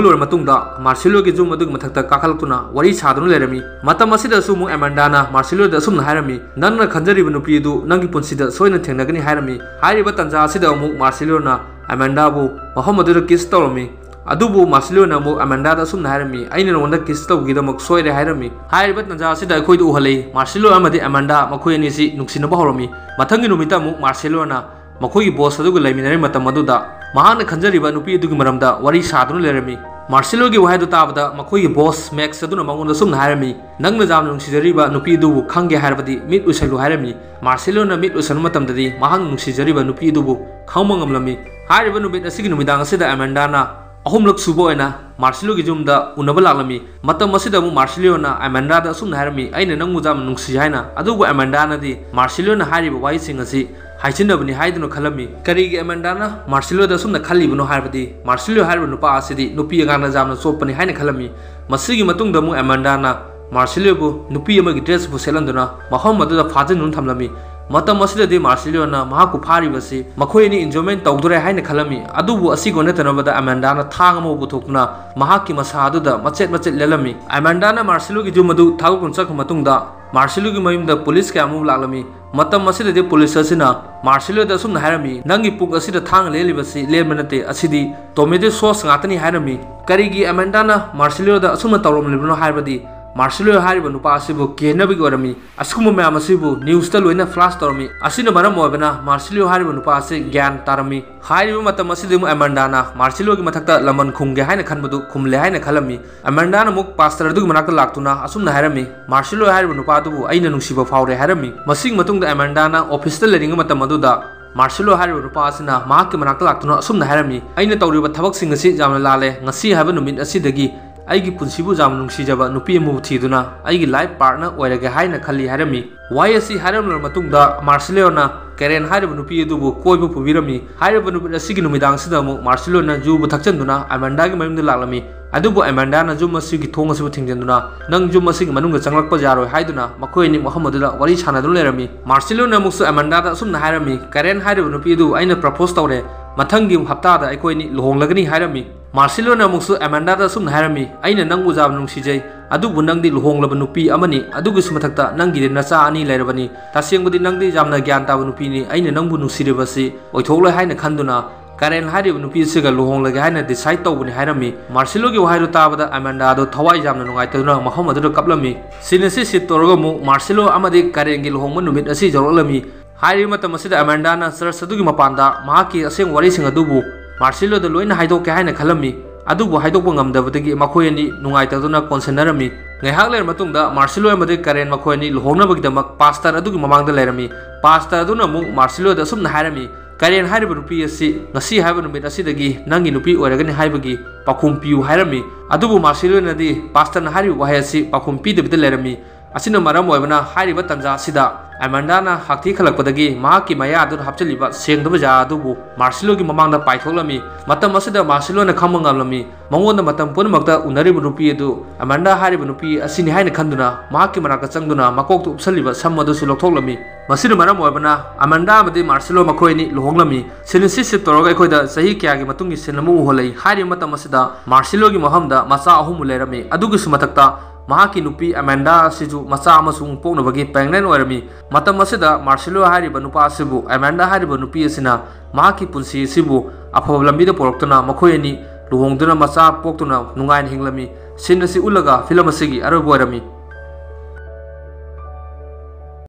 ꯂꯣꯏꯔ ꯃꯇꯨꯡꯗ ꯃꯥꯔꯁꯦꯂꯣꯒꯤ ꯌꯨꯝ ꯑꯗꯨꯒꯤ ꯃꯊꯛꯇ ꯀꯥꯈꯠꯂꯛꯇꯨꯅ ꯋꯥꯔꯤ ꯁꯥꯗꯨꯅ ꯂꯩꯔꯝꯃꯤ꯫ ꯃꯇꯝ ꯑꯁꯤꯗꯁꯨ ꯑꯃꯨꯛ ꯑꯃꯦꯟꯗꯥꯅ ꯃꯥꯔꯁꯦꯂꯣꯗ ꯑꯁꯨꯝꯅ ꯍꯥꯏꯔꯝꯃꯤ, "ꯅꯪꯅ ꯈꯟꯖꯔꯤꯕ ꯅꯨꯄꯤ ꯑꯗꯨ ꯅꯪꯒꯤ ꯄꯨꯟꯁꯤꯗ ꯁꯣꯏꯗꯅ ꯊꯦꯡꯅꯒꯅꯤ" ꯍꯥꯏꯔꯝꯃꯤ꯫ ꯍꯥꯏꯔꯤꯕ ꯇꯥꯟꯖꯥ ꯑꯁꯤꯗ ꯑꯃꯨꯛ ꯃꯥꯔꯁꯦꯂꯣꯅ ꯑꯃꯦꯟꯗꯥꯕꯨ ꯃꯐꯝ ꯑꯗꯨꯗ ꯀꯤꯁ ꯇꯧꯔꯝꯃꯤ꯫ ꯑꯗꯨꯕꯨ ꯃꯥꯔꯁꯤꯂꯣꯅ ꯑꯃꯨꯛ ꯑꯃꯦꯟꯗꯥꯗ ꯑꯁꯨꯝꯅ ꯍꯥꯏꯔꯝꯃꯤ, "ꯑꯩꯅ ꯅꯉꯣꯟꯗ ꯀꯤꯁ ꯇꯧꯈꯤꯗꯃꯛ ꯁꯣꯏꯔꯦ" ꯍꯥꯏꯔꯝꯃꯤ꯫ ꯍꯥꯏꯔꯤꯕ ꯇꯥꯟꯖꯥ ꯑꯁꯤꯗ ꯑꯩꯈꯣꯏꯗ ꯎꯍꯜꯂꯤ, ꯃꯥꯔꯁꯤꯂꯣ ꯑꯃꯗꯤ ꯑꯃꯦꯟꯗꯥ ꯃꯈꯣꯏ ꯑꯅꯤꯁꯤ ꯅꯨꯡꯁꯤꯅꯕ ꯍꯧꯔꯝꯃꯤ꯫ ꯃꯊꯪꯒꯤ ꯅꯨꯃꯤꯠꯇ ꯑꯃꯨꯛ ꯃꯥꯔꯁꯤꯂꯣꯅ ꯃꯈꯣꯏꯒꯤ ꯕꯣꯁ ꯑꯗꯨꯒ ꯂꯩꯃꯤꯟꯅꯔꯤꯕ ꯃꯇꯝ ꯑꯗꯨꯗ ꯃꯍꯥꯛꯅ ꯈꯟꯖꯔꯤꯕ ꯅꯨꯄꯤ ꯑꯗꯨꯒꯤ ꯃꯔꯝꯗ ꯋꯥꯔꯤ ꯁꯥꯗꯨꯅ ꯂꯩꯔꯝꯃꯤ꯫ ꯃꯥꯔꯁꯤꯂꯣꯒꯤ ꯋꯥꯍꯩꯗꯨ ꯇꯥꯕꯗ ꯃꯈꯣꯏꯒꯤ ꯕꯣꯁ ꯃꯦꯛꯁ ꯑꯗꯨꯅ ꯃꯉꯣꯟꯗ ꯑꯁꯨꯝꯅ ꯍꯥꯏꯔꯝꯃꯤ, "ꯅꯪꯅ ꯌꯥꯝꯅ ꯅꯨꯡꯁꯤꯖꯔꯤꯕ ꯅꯨꯄꯤ ꯑꯗꯨꯕꯨ ꯈꯪꯒꯦ ꯍꯥꯏꯔꯕꯗꯤ ꯃꯤꯠ ꯎꯏꯁꯜꯂꯨ" ꯍꯥꯏꯔꯝꯃꯤ꯫ ꯃꯥꯔꯁꯤꯂꯣꯅ ꯃꯤꯠ ꯎꯏꯁꯟꯕ ꯃꯇꯝꯗꯗꯤ ꯃꯍꯥꯛꯅ ꯅꯨꯡꯁꯤꯖꯔꯤꯕ ꯅꯨꯄꯤ ꯑꯗꯨꯕꯨ ꯈꯪꯕ ꯉꯝꯂꯝꯃꯤ꯫ ꯍꯥꯏꯔꯤꯕ ꯅꯨꯃꯤꯠ ꯑꯁꯤꯒꯤ ꯅꯨꯃꯤꯗꯥꯡ ꯑꯁꯤꯗ ꯑꯃꯦꯟꯗꯥꯅ ꯑꯍꯨꯝꯂꯛ ꯁꯨꯕ ꯑꯣꯏꯅ ꯃꯥꯔꯁꯤꯂꯣꯒꯤ ꯌꯨꯝꯗ ꯎꯅꯕ ꯂꯥꯛꯂꯝꯃꯤ꯫ ꯃꯇꯝ ꯑꯁꯤꯗ ꯑꯃꯨꯛ ꯃꯥꯔꯁꯤꯂꯤꯑꯣꯅ ꯑꯃꯦꯟꯗꯥꯗ ꯑꯁꯨꯝꯅ ꯍꯥꯏꯔꯝꯃꯤ, "ꯑꯩꯅ ꯅꯪꯕꯨ ꯌꯥꯝꯅ ꯅꯨꯡꯁꯤ" ꯍꯥꯏꯅ꯫ ꯑꯗꯨꯕꯨ ꯑꯃꯦꯟꯗꯥꯅꯗꯤ ꯃꯥꯔꯁꯤꯂꯤꯑꯣꯅ ꯍꯥꯏꯔꯤꯕ ꯋꯥꯍꯩꯁꯤꯡ ꯑꯁꯤ ꯍꯥꯏꯖꯤꯟꯅꯕꯅꯤ ꯍꯥꯏꯗꯨꯅ ꯈꯜꯂꯝꯃꯤ꯫ ꯀꯔꯤꯒꯤ ꯑꯃꯦꯟꯗꯥꯅ ꯃꯥꯔꯁꯤꯂꯤꯑꯣꯗ ꯑꯁꯨꯝꯅ ꯈꯜꯂꯤꯕꯅꯣ ꯍꯥꯏꯔꯕꯗꯤ, ꯃꯥꯔꯁꯤꯂꯤꯑꯣ ꯍꯥꯏꯔꯤꯕ ꯅꯨꯄꯥ ꯑꯁꯤꯗꯤ ꯅꯨꯄꯤ ꯑꯉꯥꯡꯅ ꯌꯥꯝꯅ ꯆꯣꯞꯄꯅꯤ ꯍꯥꯏꯅ ꯈꯜꯂꯝꯃꯤ꯫ ꯃꯁꯤꯒꯤ ꯃꯇꯨꯡꯗ ꯑꯃꯨꯛ ꯑꯃꯦꯟꯗꯥꯅ ꯃꯥꯔꯁꯤꯂꯤꯑꯣꯕꯨ ꯅꯨꯄꯤ ꯑꯃꯒꯤ ꯗ꯭ꯔꯦꯁꯄꯨ ꯁꯦꯠꯍꯟꯗꯨꯅ ꯃꯐꯝ ꯑꯗꯨꯗ ꯐꯥꯖꯤꯟꯗꯨꯅ ꯊꯝꯂꯝꯃꯤ꯫ ꯃꯇꯝ ꯑꯁꯤꯗꯗꯤ ꯃꯥꯔꯁꯤꯂꯤꯑꯣꯅ ꯃꯍꯥꯛꯄꯨ ꯐꯥꯔꯤꯕꯁꯤ ꯃꯈꯣꯏ ꯑꯅꯤ enjoyment ꯇꯧꯗꯣꯔꯦ ꯍꯥꯏꯅ ꯈꯜꯂꯝꯃꯤ꯫ ꯑꯗꯨꯕꯨ ꯑꯁꯤꯒ ꯑꯣꯟꯅ ꯇꯩꯅꯕꯗ ꯑꯃꯦꯟꯗꯥꯅ ꯊꯥꯡ ꯑꯃ ꯄꯨꯊꯣꯛꯇꯨꯅ ꯃꯍꯥꯛꯀꯤ ꯃꯁꯥ ꯑꯗꯨꯗ ꯃꯆꯦꯠ ꯃꯆꯦꯠ ꯂꯦꯜꯂꯝꯃꯤ꯫ ꯑꯃꯦꯟꯗꯥꯅ ꯃꯥꯔꯁꯤꯂꯤꯑꯣꯒꯤ ꯌꯨꯝ ꯑꯗꯨ ꯊꯥꯗꯣꯛꯇꯨꯅ ꯆꯠꯈ꯭ꯔ ꯃꯇꯨꯡꯗ ꯃꯥꯔꯁꯤꯂꯣꯒꯤ ꯃꯌꯨꯝꯗ ꯄꯨꯂꯤꯁ ꯀꯌꯥ ꯑꯃ ꯂꯥꯛꯂꯝꯃꯤ꯫ ꯃꯇꯝ ꯑꯁꯤꯗꯗꯤ ꯄꯨꯂꯤꯁ ꯑꯁꯤꯅ ꯃꯥꯔꯁꯤꯂꯣꯗ ꯑꯁꯨꯝꯅ ꯍꯥꯏꯔꯝꯃꯤ, "ꯅꯪꯒꯤ ꯄꯨꯛ ꯑꯁꯤꯗ ꯊꯥꯡꯅ ꯂꯦꯜꯂꯤꯕꯁꯤ ꯂꯦꯟꯕ ꯅꯠꯇꯦ, ꯑꯁꯤꯗꯤ ꯇꯣꯃꯦꯇꯣ ꯁꯣꯁ ꯉꯥꯛꯇꯅꯤ" ꯍꯥꯏꯔꯝꯃꯤ꯫ ꯀꯔꯤꯒꯤ ꯑꯦꯃꯦꯟꯗꯥꯅ ꯃꯥꯔꯁꯤꯂꯣꯗ ꯑꯁꯨꯝꯅ ꯇꯧꯔꯝꯂꯤꯕꯅꯣ ꯍꯥꯏꯕꯗꯤ, ꯃꯥꯔꯁꯤꯂꯣ ꯍꯥꯏꯔꯤꯕ ꯅꯨꯄꯥ ꯑꯁꯤꯕꯨ ꯀꯤꯍꯟꯅꯕꯒꯤ ꯑꯣꯏꯔꯝꯃꯤ꯫ ꯑꯁꯤꯒꯨꯝꯕ ꯃꯌꯥꯝ ꯑꯁꯤꯕꯨ ꯅ꯭ꯌꯨꯁꯇ ꯂꯣꯏꯅ ꯐ꯭ꯂꯥꯁ ꯇꯧꯔꯝꯃꯤ꯫ ꯑꯁꯤꯅ ꯃꯔꯝ ꯑꯣꯏꯕꯅ ꯃꯥꯔꯁꯤꯂꯤꯌꯣ ꯍꯥꯏꯔꯤꯕ ꯅꯨꯄꯥ ꯑꯁꯤ ꯒ꯭ꯌꯥꯟ ꯇꯥꯔꯝꯃꯤ꯫ ꯍꯥꯏꯔꯤꯕ ꯃꯇꯝ ꯑꯁꯤꯗ ꯑꯃꯨꯛ ꯑꯦꯃꯥꯟꯗꯥꯅ ꯃꯥꯔꯁꯤꯂꯤꯌꯣꯒꯤ ꯃꯊꯛꯇ ꯂꯃꯟ ꯈꯨꯝꯒꯦ ꯍꯥꯏꯅ ꯈꯟꯕꯗꯨ ꯈꯨꯝꯂꯦ ꯍꯥꯏꯅ ꯈꯜꯂꯝꯃꯤ꯫ ꯑꯦꯃꯥꯟꯗꯥꯅ ꯑꯃꯨꯛ ꯄꯥꯁꯇꯔ ꯑꯗꯨꯒꯤ ꯃꯅꯥꯛꯇ ꯂꯥꯛꯇꯨꯅ ꯑꯁꯨꯝꯅ ꯍꯥꯏꯔꯝꯃꯤ, "ꯃꯥꯔꯁꯤꯂꯤꯌꯣ ꯍꯥꯏꯔꯤꯕ ꯅꯨꯄꯥ ꯑꯗꯨꯕꯨ ꯑꯩꯅ ꯅꯨꯡꯁꯤꯕ ꯐꯥꯎꯔꯦ" ꯍꯥꯏꯔꯝꯃꯤ꯫ ꯃꯁꯤꯒꯤ ꯃꯇꯨꯡꯗ ꯑꯦꯃꯥꯟꯗꯥꯅ ꯑꯣꯐꯤꯁꯇ ꯂꯩꯔꯤꯉꯩ ꯃꯇꯝ ꯑꯗꯨꯗ ꯃꯥꯔꯁꯤꯂꯤꯌꯣ ꯍꯥꯏꯔꯤꯕ ꯅꯨꯄꯥ ꯑꯁꯤꯅ ꯃꯍꯥꯛꯀꯤ ꯃꯅꯥꯛꯇ ꯂꯥꯛꯇꯨꯅ ꯑꯁꯨꯝꯅ ꯍꯥꯏꯔꯝꯃꯤ, "ꯑꯩꯅ ꯇꯧꯔꯤꯕ ꯊꯕꯛꯁꯤꯡ ꯑꯁꯤ ꯌꯥꯝꯅ ꯂꯥꯜꯂꯦ꯫ ꯉꯁꯤ ꯍꯥꯏꯕ ꯅꯨꯃꯤꯠ ꯑꯁꯤꯗꯒꯤ ꯑꯩꯒꯤ ꯄꯨꯟꯁꯤꯕꯨ ꯌꯥꯝꯅ ꯅꯨꯡꯁꯤꯖꯕ ꯅꯨꯄꯤ ꯑꯃꯕꯨ ꯊꯤꯗꯨꯅ ꯑꯩꯒꯤ ꯂꯥꯏꯐ ꯄꯥꯔꯠꯅꯔ ꯑꯣꯏꯔꯒꯦ" ꯍꯥꯏꯅ ꯈꯜꯂꯤ ꯍꯥꯏꯔꯝꯃꯤ꯫ ꯋꯥꯍꯩ ꯑꯁꯤ ꯍꯥꯏꯔꯝꯂꯕ ꯃꯇꯨꯡꯗ ꯃꯥꯔꯁꯤꯂꯤꯌꯣꯅ ꯀꯦꯔꯦꯟ ꯍꯥꯏꯔꯤꯕ ꯅꯨꯄꯤ ꯑꯗꯨꯕꯨ ꯀꯣꯏꯕ ꯄꯨꯕꯤꯔꯝꯃꯤ꯫ ꯍꯥꯏꯔꯤꯕ ꯅꯨꯃꯤꯠ ꯑꯁꯤꯒꯤ ꯅꯨꯃꯤꯗꯥꯡꯁꯤꯗ ꯑꯃꯨꯛ ꯃꯥꯔꯁꯤꯂꯤꯌꯣꯅ ꯌꯨꯕꯨ ꯊꯛꯆꯟꯗꯨꯅ ꯑꯦꯃꯥꯟꯗꯥꯒꯤ ꯃꯌꯨꯝꯗ ꯂꯥꯛꯂꯝꯃꯤ꯫ ꯑꯗꯨꯕꯨ ꯑꯦꯃꯥꯟꯗꯥꯅ ꯌꯨꯝ ꯑꯁꯤꯒꯤ ꯊꯣꯡ ꯑꯁꯤꯕꯨ ꯊꯤꯡꯖꯤꯟꯗꯨꯅ, "ꯅꯪ ꯌꯨꯝ ꯑꯁꯤꯒꯤ ꯃꯅꯨꯡꯗ ꯆꯪꯂꯛꯄ ꯌꯥꯔꯣꯏ" ꯍꯥꯏꯗꯨꯅ ꯃꯈꯣꯏ ꯑꯅꯤ ꯃꯐꯝ ꯑꯗꯨꯗ ꯋꯥꯔꯤ ꯁꯥꯟꯅꯗꯨꯅ ꯂꯩꯔꯝꯃꯤ꯫ ꯃꯥꯔꯁꯤꯂꯤꯌꯣꯅ ꯑꯃꯨꯛꯁꯨ ꯑꯦꯃꯥꯟꯗꯥꯗ ꯑꯁꯨꯝꯅ ꯍꯥꯏꯔꯝꯃꯤ, "ꯀꯦꯔꯦꯟ ꯍꯥꯏꯔꯤꯕ ꯅꯨꯄꯤ ꯑꯗꯨ ꯑꯩꯅ ꯄ꯭ꯔꯄꯣꯁ ꯇꯧꯔꯦ꯫ ꯃꯊꯪꯒꯤ ꯍꯞꯇꯥꯗ ꯑꯩꯈꯣꯏ ꯑꯅꯤ ꯂꯨꯍꯣꯡꯂꯒꯅꯤ" ꯍꯥꯏꯔꯝꯃꯤ꯫ ꯃꯥꯔꯁꯤꯂꯣꯅ ꯑꯃꯨꯛꯁꯨ ꯑꯦꯃꯥꯟꯗꯥꯗ ꯑꯁꯨꯝꯅ ꯍꯥꯏꯔꯝꯃꯤ, "ꯑꯩꯅ ꯅꯪꯕꯨ ꯌꯥꯝꯅ ꯅꯨꯡꯁꯤꯖꯩ, ꯑꯗꯨꯕꯨ ꯅꯪꯗꯤ ꯂꯨꯍꯣꯡꯂꯕ ꯅꯨꯄꯤ ꯑꯃꯅꯤ, ꯑꯗꯨꯒꯤꯁꯨ ꯃꯊꯛꯇ ꯅꯪꯒꯤꯗꯤ ꯅꯆꯥ ꯑꯅꯤ ꯂꯩꯔꯕꯅꯤ꯫ ꯇꯁꯦꯡꯕꯗꯤ ꯅꯪꯗꯤ ꯌꯥꯝꯅ ꯒ꯭ꯌꯥꯟ ꯇꯥꯕ ꯅꯨꯄꯤꯅꯤ, ꯑꯩꯅ ꯅꯪꯕꯨ ꯅꯨꯡꯁꯤꯔꯤꯕꯁꯤ ꯑꯣꯏꯊꯣꯛꯂꯣꯏ ꯍꯥꯏꯅ ꯈꯟꯗꯨꯅ ꯀꯥꯔꯦꯟ ꯍꯥꯏꯔꯤꯕ ꯅꯨꯄꯤ ꯑꯁꯤꯒ ꯂꯨꯍꯣꯡꯂꯒꯦ ꯍꯥꯏꯅ ꯗꯤꯁꯥꯏꯗ ꯇꯧꯕꯅꯤ" ꯍꯥꯏꯔꯝꯃꯤ꯫ ꯃꯥꯔꯁꯤꯂꯣꯒꯤ ꯋꯥꯍꯩꯗꯨ ꯇꯥꯕꯗ ꯑꯦꯃꯥꯟꯗꯥ ꯑꯗꯨ ꯊꯋꯥꯏ ꯌꯥꯝꯅ ꯅꯨꯡꯉꯥꯏꯇꯗꯨꯅ ꯃꯐꯝ ꯑꯗꯨꯗ ꯀꯞꯂꯝꯃꯤ꯫ ꯁꯤꯟ ꯑꯁꯤ ꯁꯤꯠ ꯇꯧꯔꯒ ꯑꯃꯨꯛ ꯃꯥꯔꯁꯤꯂꯣ ꯑꯃꯗꯤ ꯀꯥꯔꯦꯟꯒꯤ ꯂꯨꯍꯣꯡꯕ ꯅꯨꯃꯤꯠ ꯑꯁꯤ ꯌꯧꯔꯛꯂꯝꯃꯤ꯫ ꯍꯥꯏꯔꯤꯕ ꯃꯇꯝ ꯑꯁꯤꯗ ꯑꯦꯃꯥꯟꯗꯥꯅ ꯆꯔꯆ ꯑꯗꯨꯒꯤ ꯃꯄꯥꯟꯗ ꯃꯍꯥꯛꯀꯤ ꯑꯁꯦꯡꯕ ꯋꯥꯔꯤꯁꯤꯡ ꯑꯗꯨꯕꯨ ꯃꯥꯔꯁꯤꯂꯣꯗ ꯂꯣꯏꯅ ꯍꯥꯏꯗꯣꯛꯀꯦ ꯍꯥꯏꯅ ꯈꯜꯂꯝꯃꯤ꯫ ꯑꯗꯨꯕꯨ ꯍꯥꯏꯗꯣꯛꯄ ꯉꯝꯗꯕꯗꯒꯤ ꯃꯈꯣꯏ ꯑꯅꯤ ꯅꯨꯡꯉꯥꯏꯇꯗꯨꯅ ꯀꯣꯟꯁꯤꯟꯅꯔꯝꯃꯤ꯫ ꯉꯥꯏꯍꯥꯛ ꯂꯩꯔ ꯃꯇꯨꯡꯗ ꯃꯥꯔꯁꯤꯂꯣ ꯑꯃꯗꯤ ꯀꯥꯔꯦꯟ ꯃꯈꯣꯏ ꯑꯅꯤ ꯂꯨꯍꯣꯡꯅꯕꯒꯤꯗꯃꯛ ꯄꯥꯁꯇꯔ ꯑꯗꯨꯒꯤ ꯃꯃꯥꯡꯗ ꯂꯩꯔꯝꯃꯤ꯫ ꯄꯥꯁꯇꯔ ꯑꯗꯨꯅ ꯑꯃꯨꯛ ꯃꯥꯔꯁꯤꯂꯣꯗ ꯑꯁꯨꯝꯅ ꯍꯥꯏꯔꯝꯃꯤ, "ꯀꯥꯔꯦꯟ ꯍꯥꯏꯔꯤꯕ ꯅꯨꯄꯤ ꯑꯁꯤ ꯉꯁꯤ ꯍꯥꯏꯕ ꯅꯨꯃꯤꯠ ꯑꯁꯤꯗꯒꯤ ꯅꯪꯒꯤ ꯅꯨꯄꯤ ꯑꯣꯏꯔꯒꯅꯤ ꯍꯥꯏꯕꯒꯤ ꯄꯥꯎꯈꯨꯝ ꯄꯤꯌꯨ" ꯍꯥꯏꯔꯝꯃꯤ꯫ ꯑꯗꯨꯕꯨ ꯃꯥꯔꯁꯤꯂꯣꯅꯗꯤ ꯄꯥꯁꯇꯔꯅ ꯍꯥꯏꯔꯤꯕ ꯋꯥꯍꯩ ꯑꯁꯤ ꯄꯥꯎꯈꯨꯝ ꯄꯤꯗꯕꯤꯗ ꯂꯩꯔꯝꯃꯤ꯫ ꯑꯁꯤꯅ ꯃꯔꯝ ꯑꯣꯏꯕꯅ ꯍꯥꯏꯔꯤꯕ ꯇꯥꯟꯖꯥ ꯑꯁꯤꯗ ꯑꯦꯃꯥꯟꯗꯥꯅ ꯍꯥꯛꯊꯤ ꯈꯜꯂꯛꯄꯗꯒꯤ ꯃꯍꯥꯛꯀꯤ ꯃꯌꯥ ꯑꯗꯨꯗ ꯍꯥꯞꯆꯤꯜꯂꯤꯕ ꯁꯦꯡꯗꯕ ꯌꯥ ꯑꯗꯨꯕꯨ ꯃꯥꯔꯁꯤꯂꯣꯒꯤ ꯃꯃꯥꯡꯗ ꯄꯥꯏꯊꯣꯛꯂꯝꯃꯤ꯫ ꯃꯇꯝ ꯑꯁꯤꯗ ꯃꯥꯔꯁꯤꯂꯣꯅ ꯈꯪꯕ ꯉꯝꯂꯝꯃꯤ꯫ ꯃꯉꯣꯟꯗ ꯃꯇꯝ ꯄꯨꯝꯅꯃꯛꯇ ꯎꯅꯔꯤꯕ ꯅꯨꯄꯤ ꯑꯗꯨ ꯑꯦꯃꯥꯟꯗꯥ ꯍꯥꯏꯔꯤꯕ ꯅꯨꯄꯤ ꯑꯁꯤꯅꯤ ꯍꯥꯏꯅ ꯈꯟꯗꯨꯅ ꯃꯍꯥꯛꯀꯤ ꯃꯅꯥꯛꯇ ꯆꯪꯗꯨꯅ ꯃꯀꯣꯛꯇ ꯎꯞꯁꯜꯂꯤꯕ ꯁꯝ ꯑꯗꯨꯁꯨ ꯂꯧꯊꯣꯛꯂꯝꯃꯤ꯫ ꯃꯁꯤꯅ ꯃꯔꯝ ꯑꯣꯏꯕꯅ ꯑꯦꯃꯥꯟꯗꯥ ꯑꯃꯗꯤ ꯃꯥꯔꯁꯤꯂꯣ ꯃꯈꯣꯏ ꯑꯅꯤ ꯂꯨꯍꯣꯡꯂꯝꯃꯤ꯫ ꯁꯤꯟ ꯑꯁꯤ ꯁꯤꯞ ꯇꯧꯔꯒ ꯑꯩꯈꯣꯏꯗ ꯆꯍꯤ ꯀꯌꯥꯒꯤ ꯃꯇꯨꯡꯒꯤ ꯁꯤꯟ ꯑꯃ ꯎꯍꯜꯂꯛꯏ꯫ ꯍꯥꯏꯔꯤꯕ ꯃꯇꯝ ꯑꯁꯤꯗ ꯃꯥꯔꯁꯤꯂꯣꯒꯤ ꯃꯐꯝꯗ ꯃꯆꯥ ꯑꯍꯨꯝ ꯂꯩꯔꯝꯃꯤ꯫ ꯑꯗꯨꯒꯤꯁꯨ ꯃꯊꯛꯇ ꯃꯍꯥꯛꯀꯤ ꯅꯨꯄꯤ ꯑꯦꯃꯦꯟꯗꯥ ꯑꯁꯤꯁꯨ ꯃꯆꯥ ꯑꯃꯁꯨꯡ ꯄꯣꯛꯅꯕꯒꯤ pregnant ꯑꯣꯏꯔꯝꯃꯤ꯫ ꯃꯇꯝ ꯑꯁꯤꯗ ꯃꯥꯔꯁꯤꯂꯣ ꯍꯥꯏꯔꯤꯕ ꯅꯨꯄꯥ ꯑꯁꯤꯕꯨ ꯑꯦꯃꯦꯟꯗꯥ ꯍꯥꯏꯔꯤꯕ ꯅꯨꯄꯤ ꯑꯁꯤꯅ ꯃꯍꯥꯛꯀꯤ ꯄꯨꯟꯁꯤ ꯑꯁꯤꯕꯨ ꯑꯐꯕ ꯂꯝꯕꯤꯗ ꯄꯨꯔꯛꯇꯨꯅ ꯃꯈꯣꯏ ꯑꯅꯤ ꯂꯨꯍꯣꯡꯗꯨꯅ ꯃꯆꯥ ꯄꯣꯛꯇꯨꯅ ꯅꯨꯡꯉꯥꯏꯅ ꯍꯤꯡꯂꯝꯃꯤ꯫ Scene ꯑꯁꯤ ꯎꯠꯂꯒ film ꯑꯁꯤꯒꯤ ꯑꯔꯣꯏꯕ ꯑꯣꯏꯔꯝꯃꯤ꯫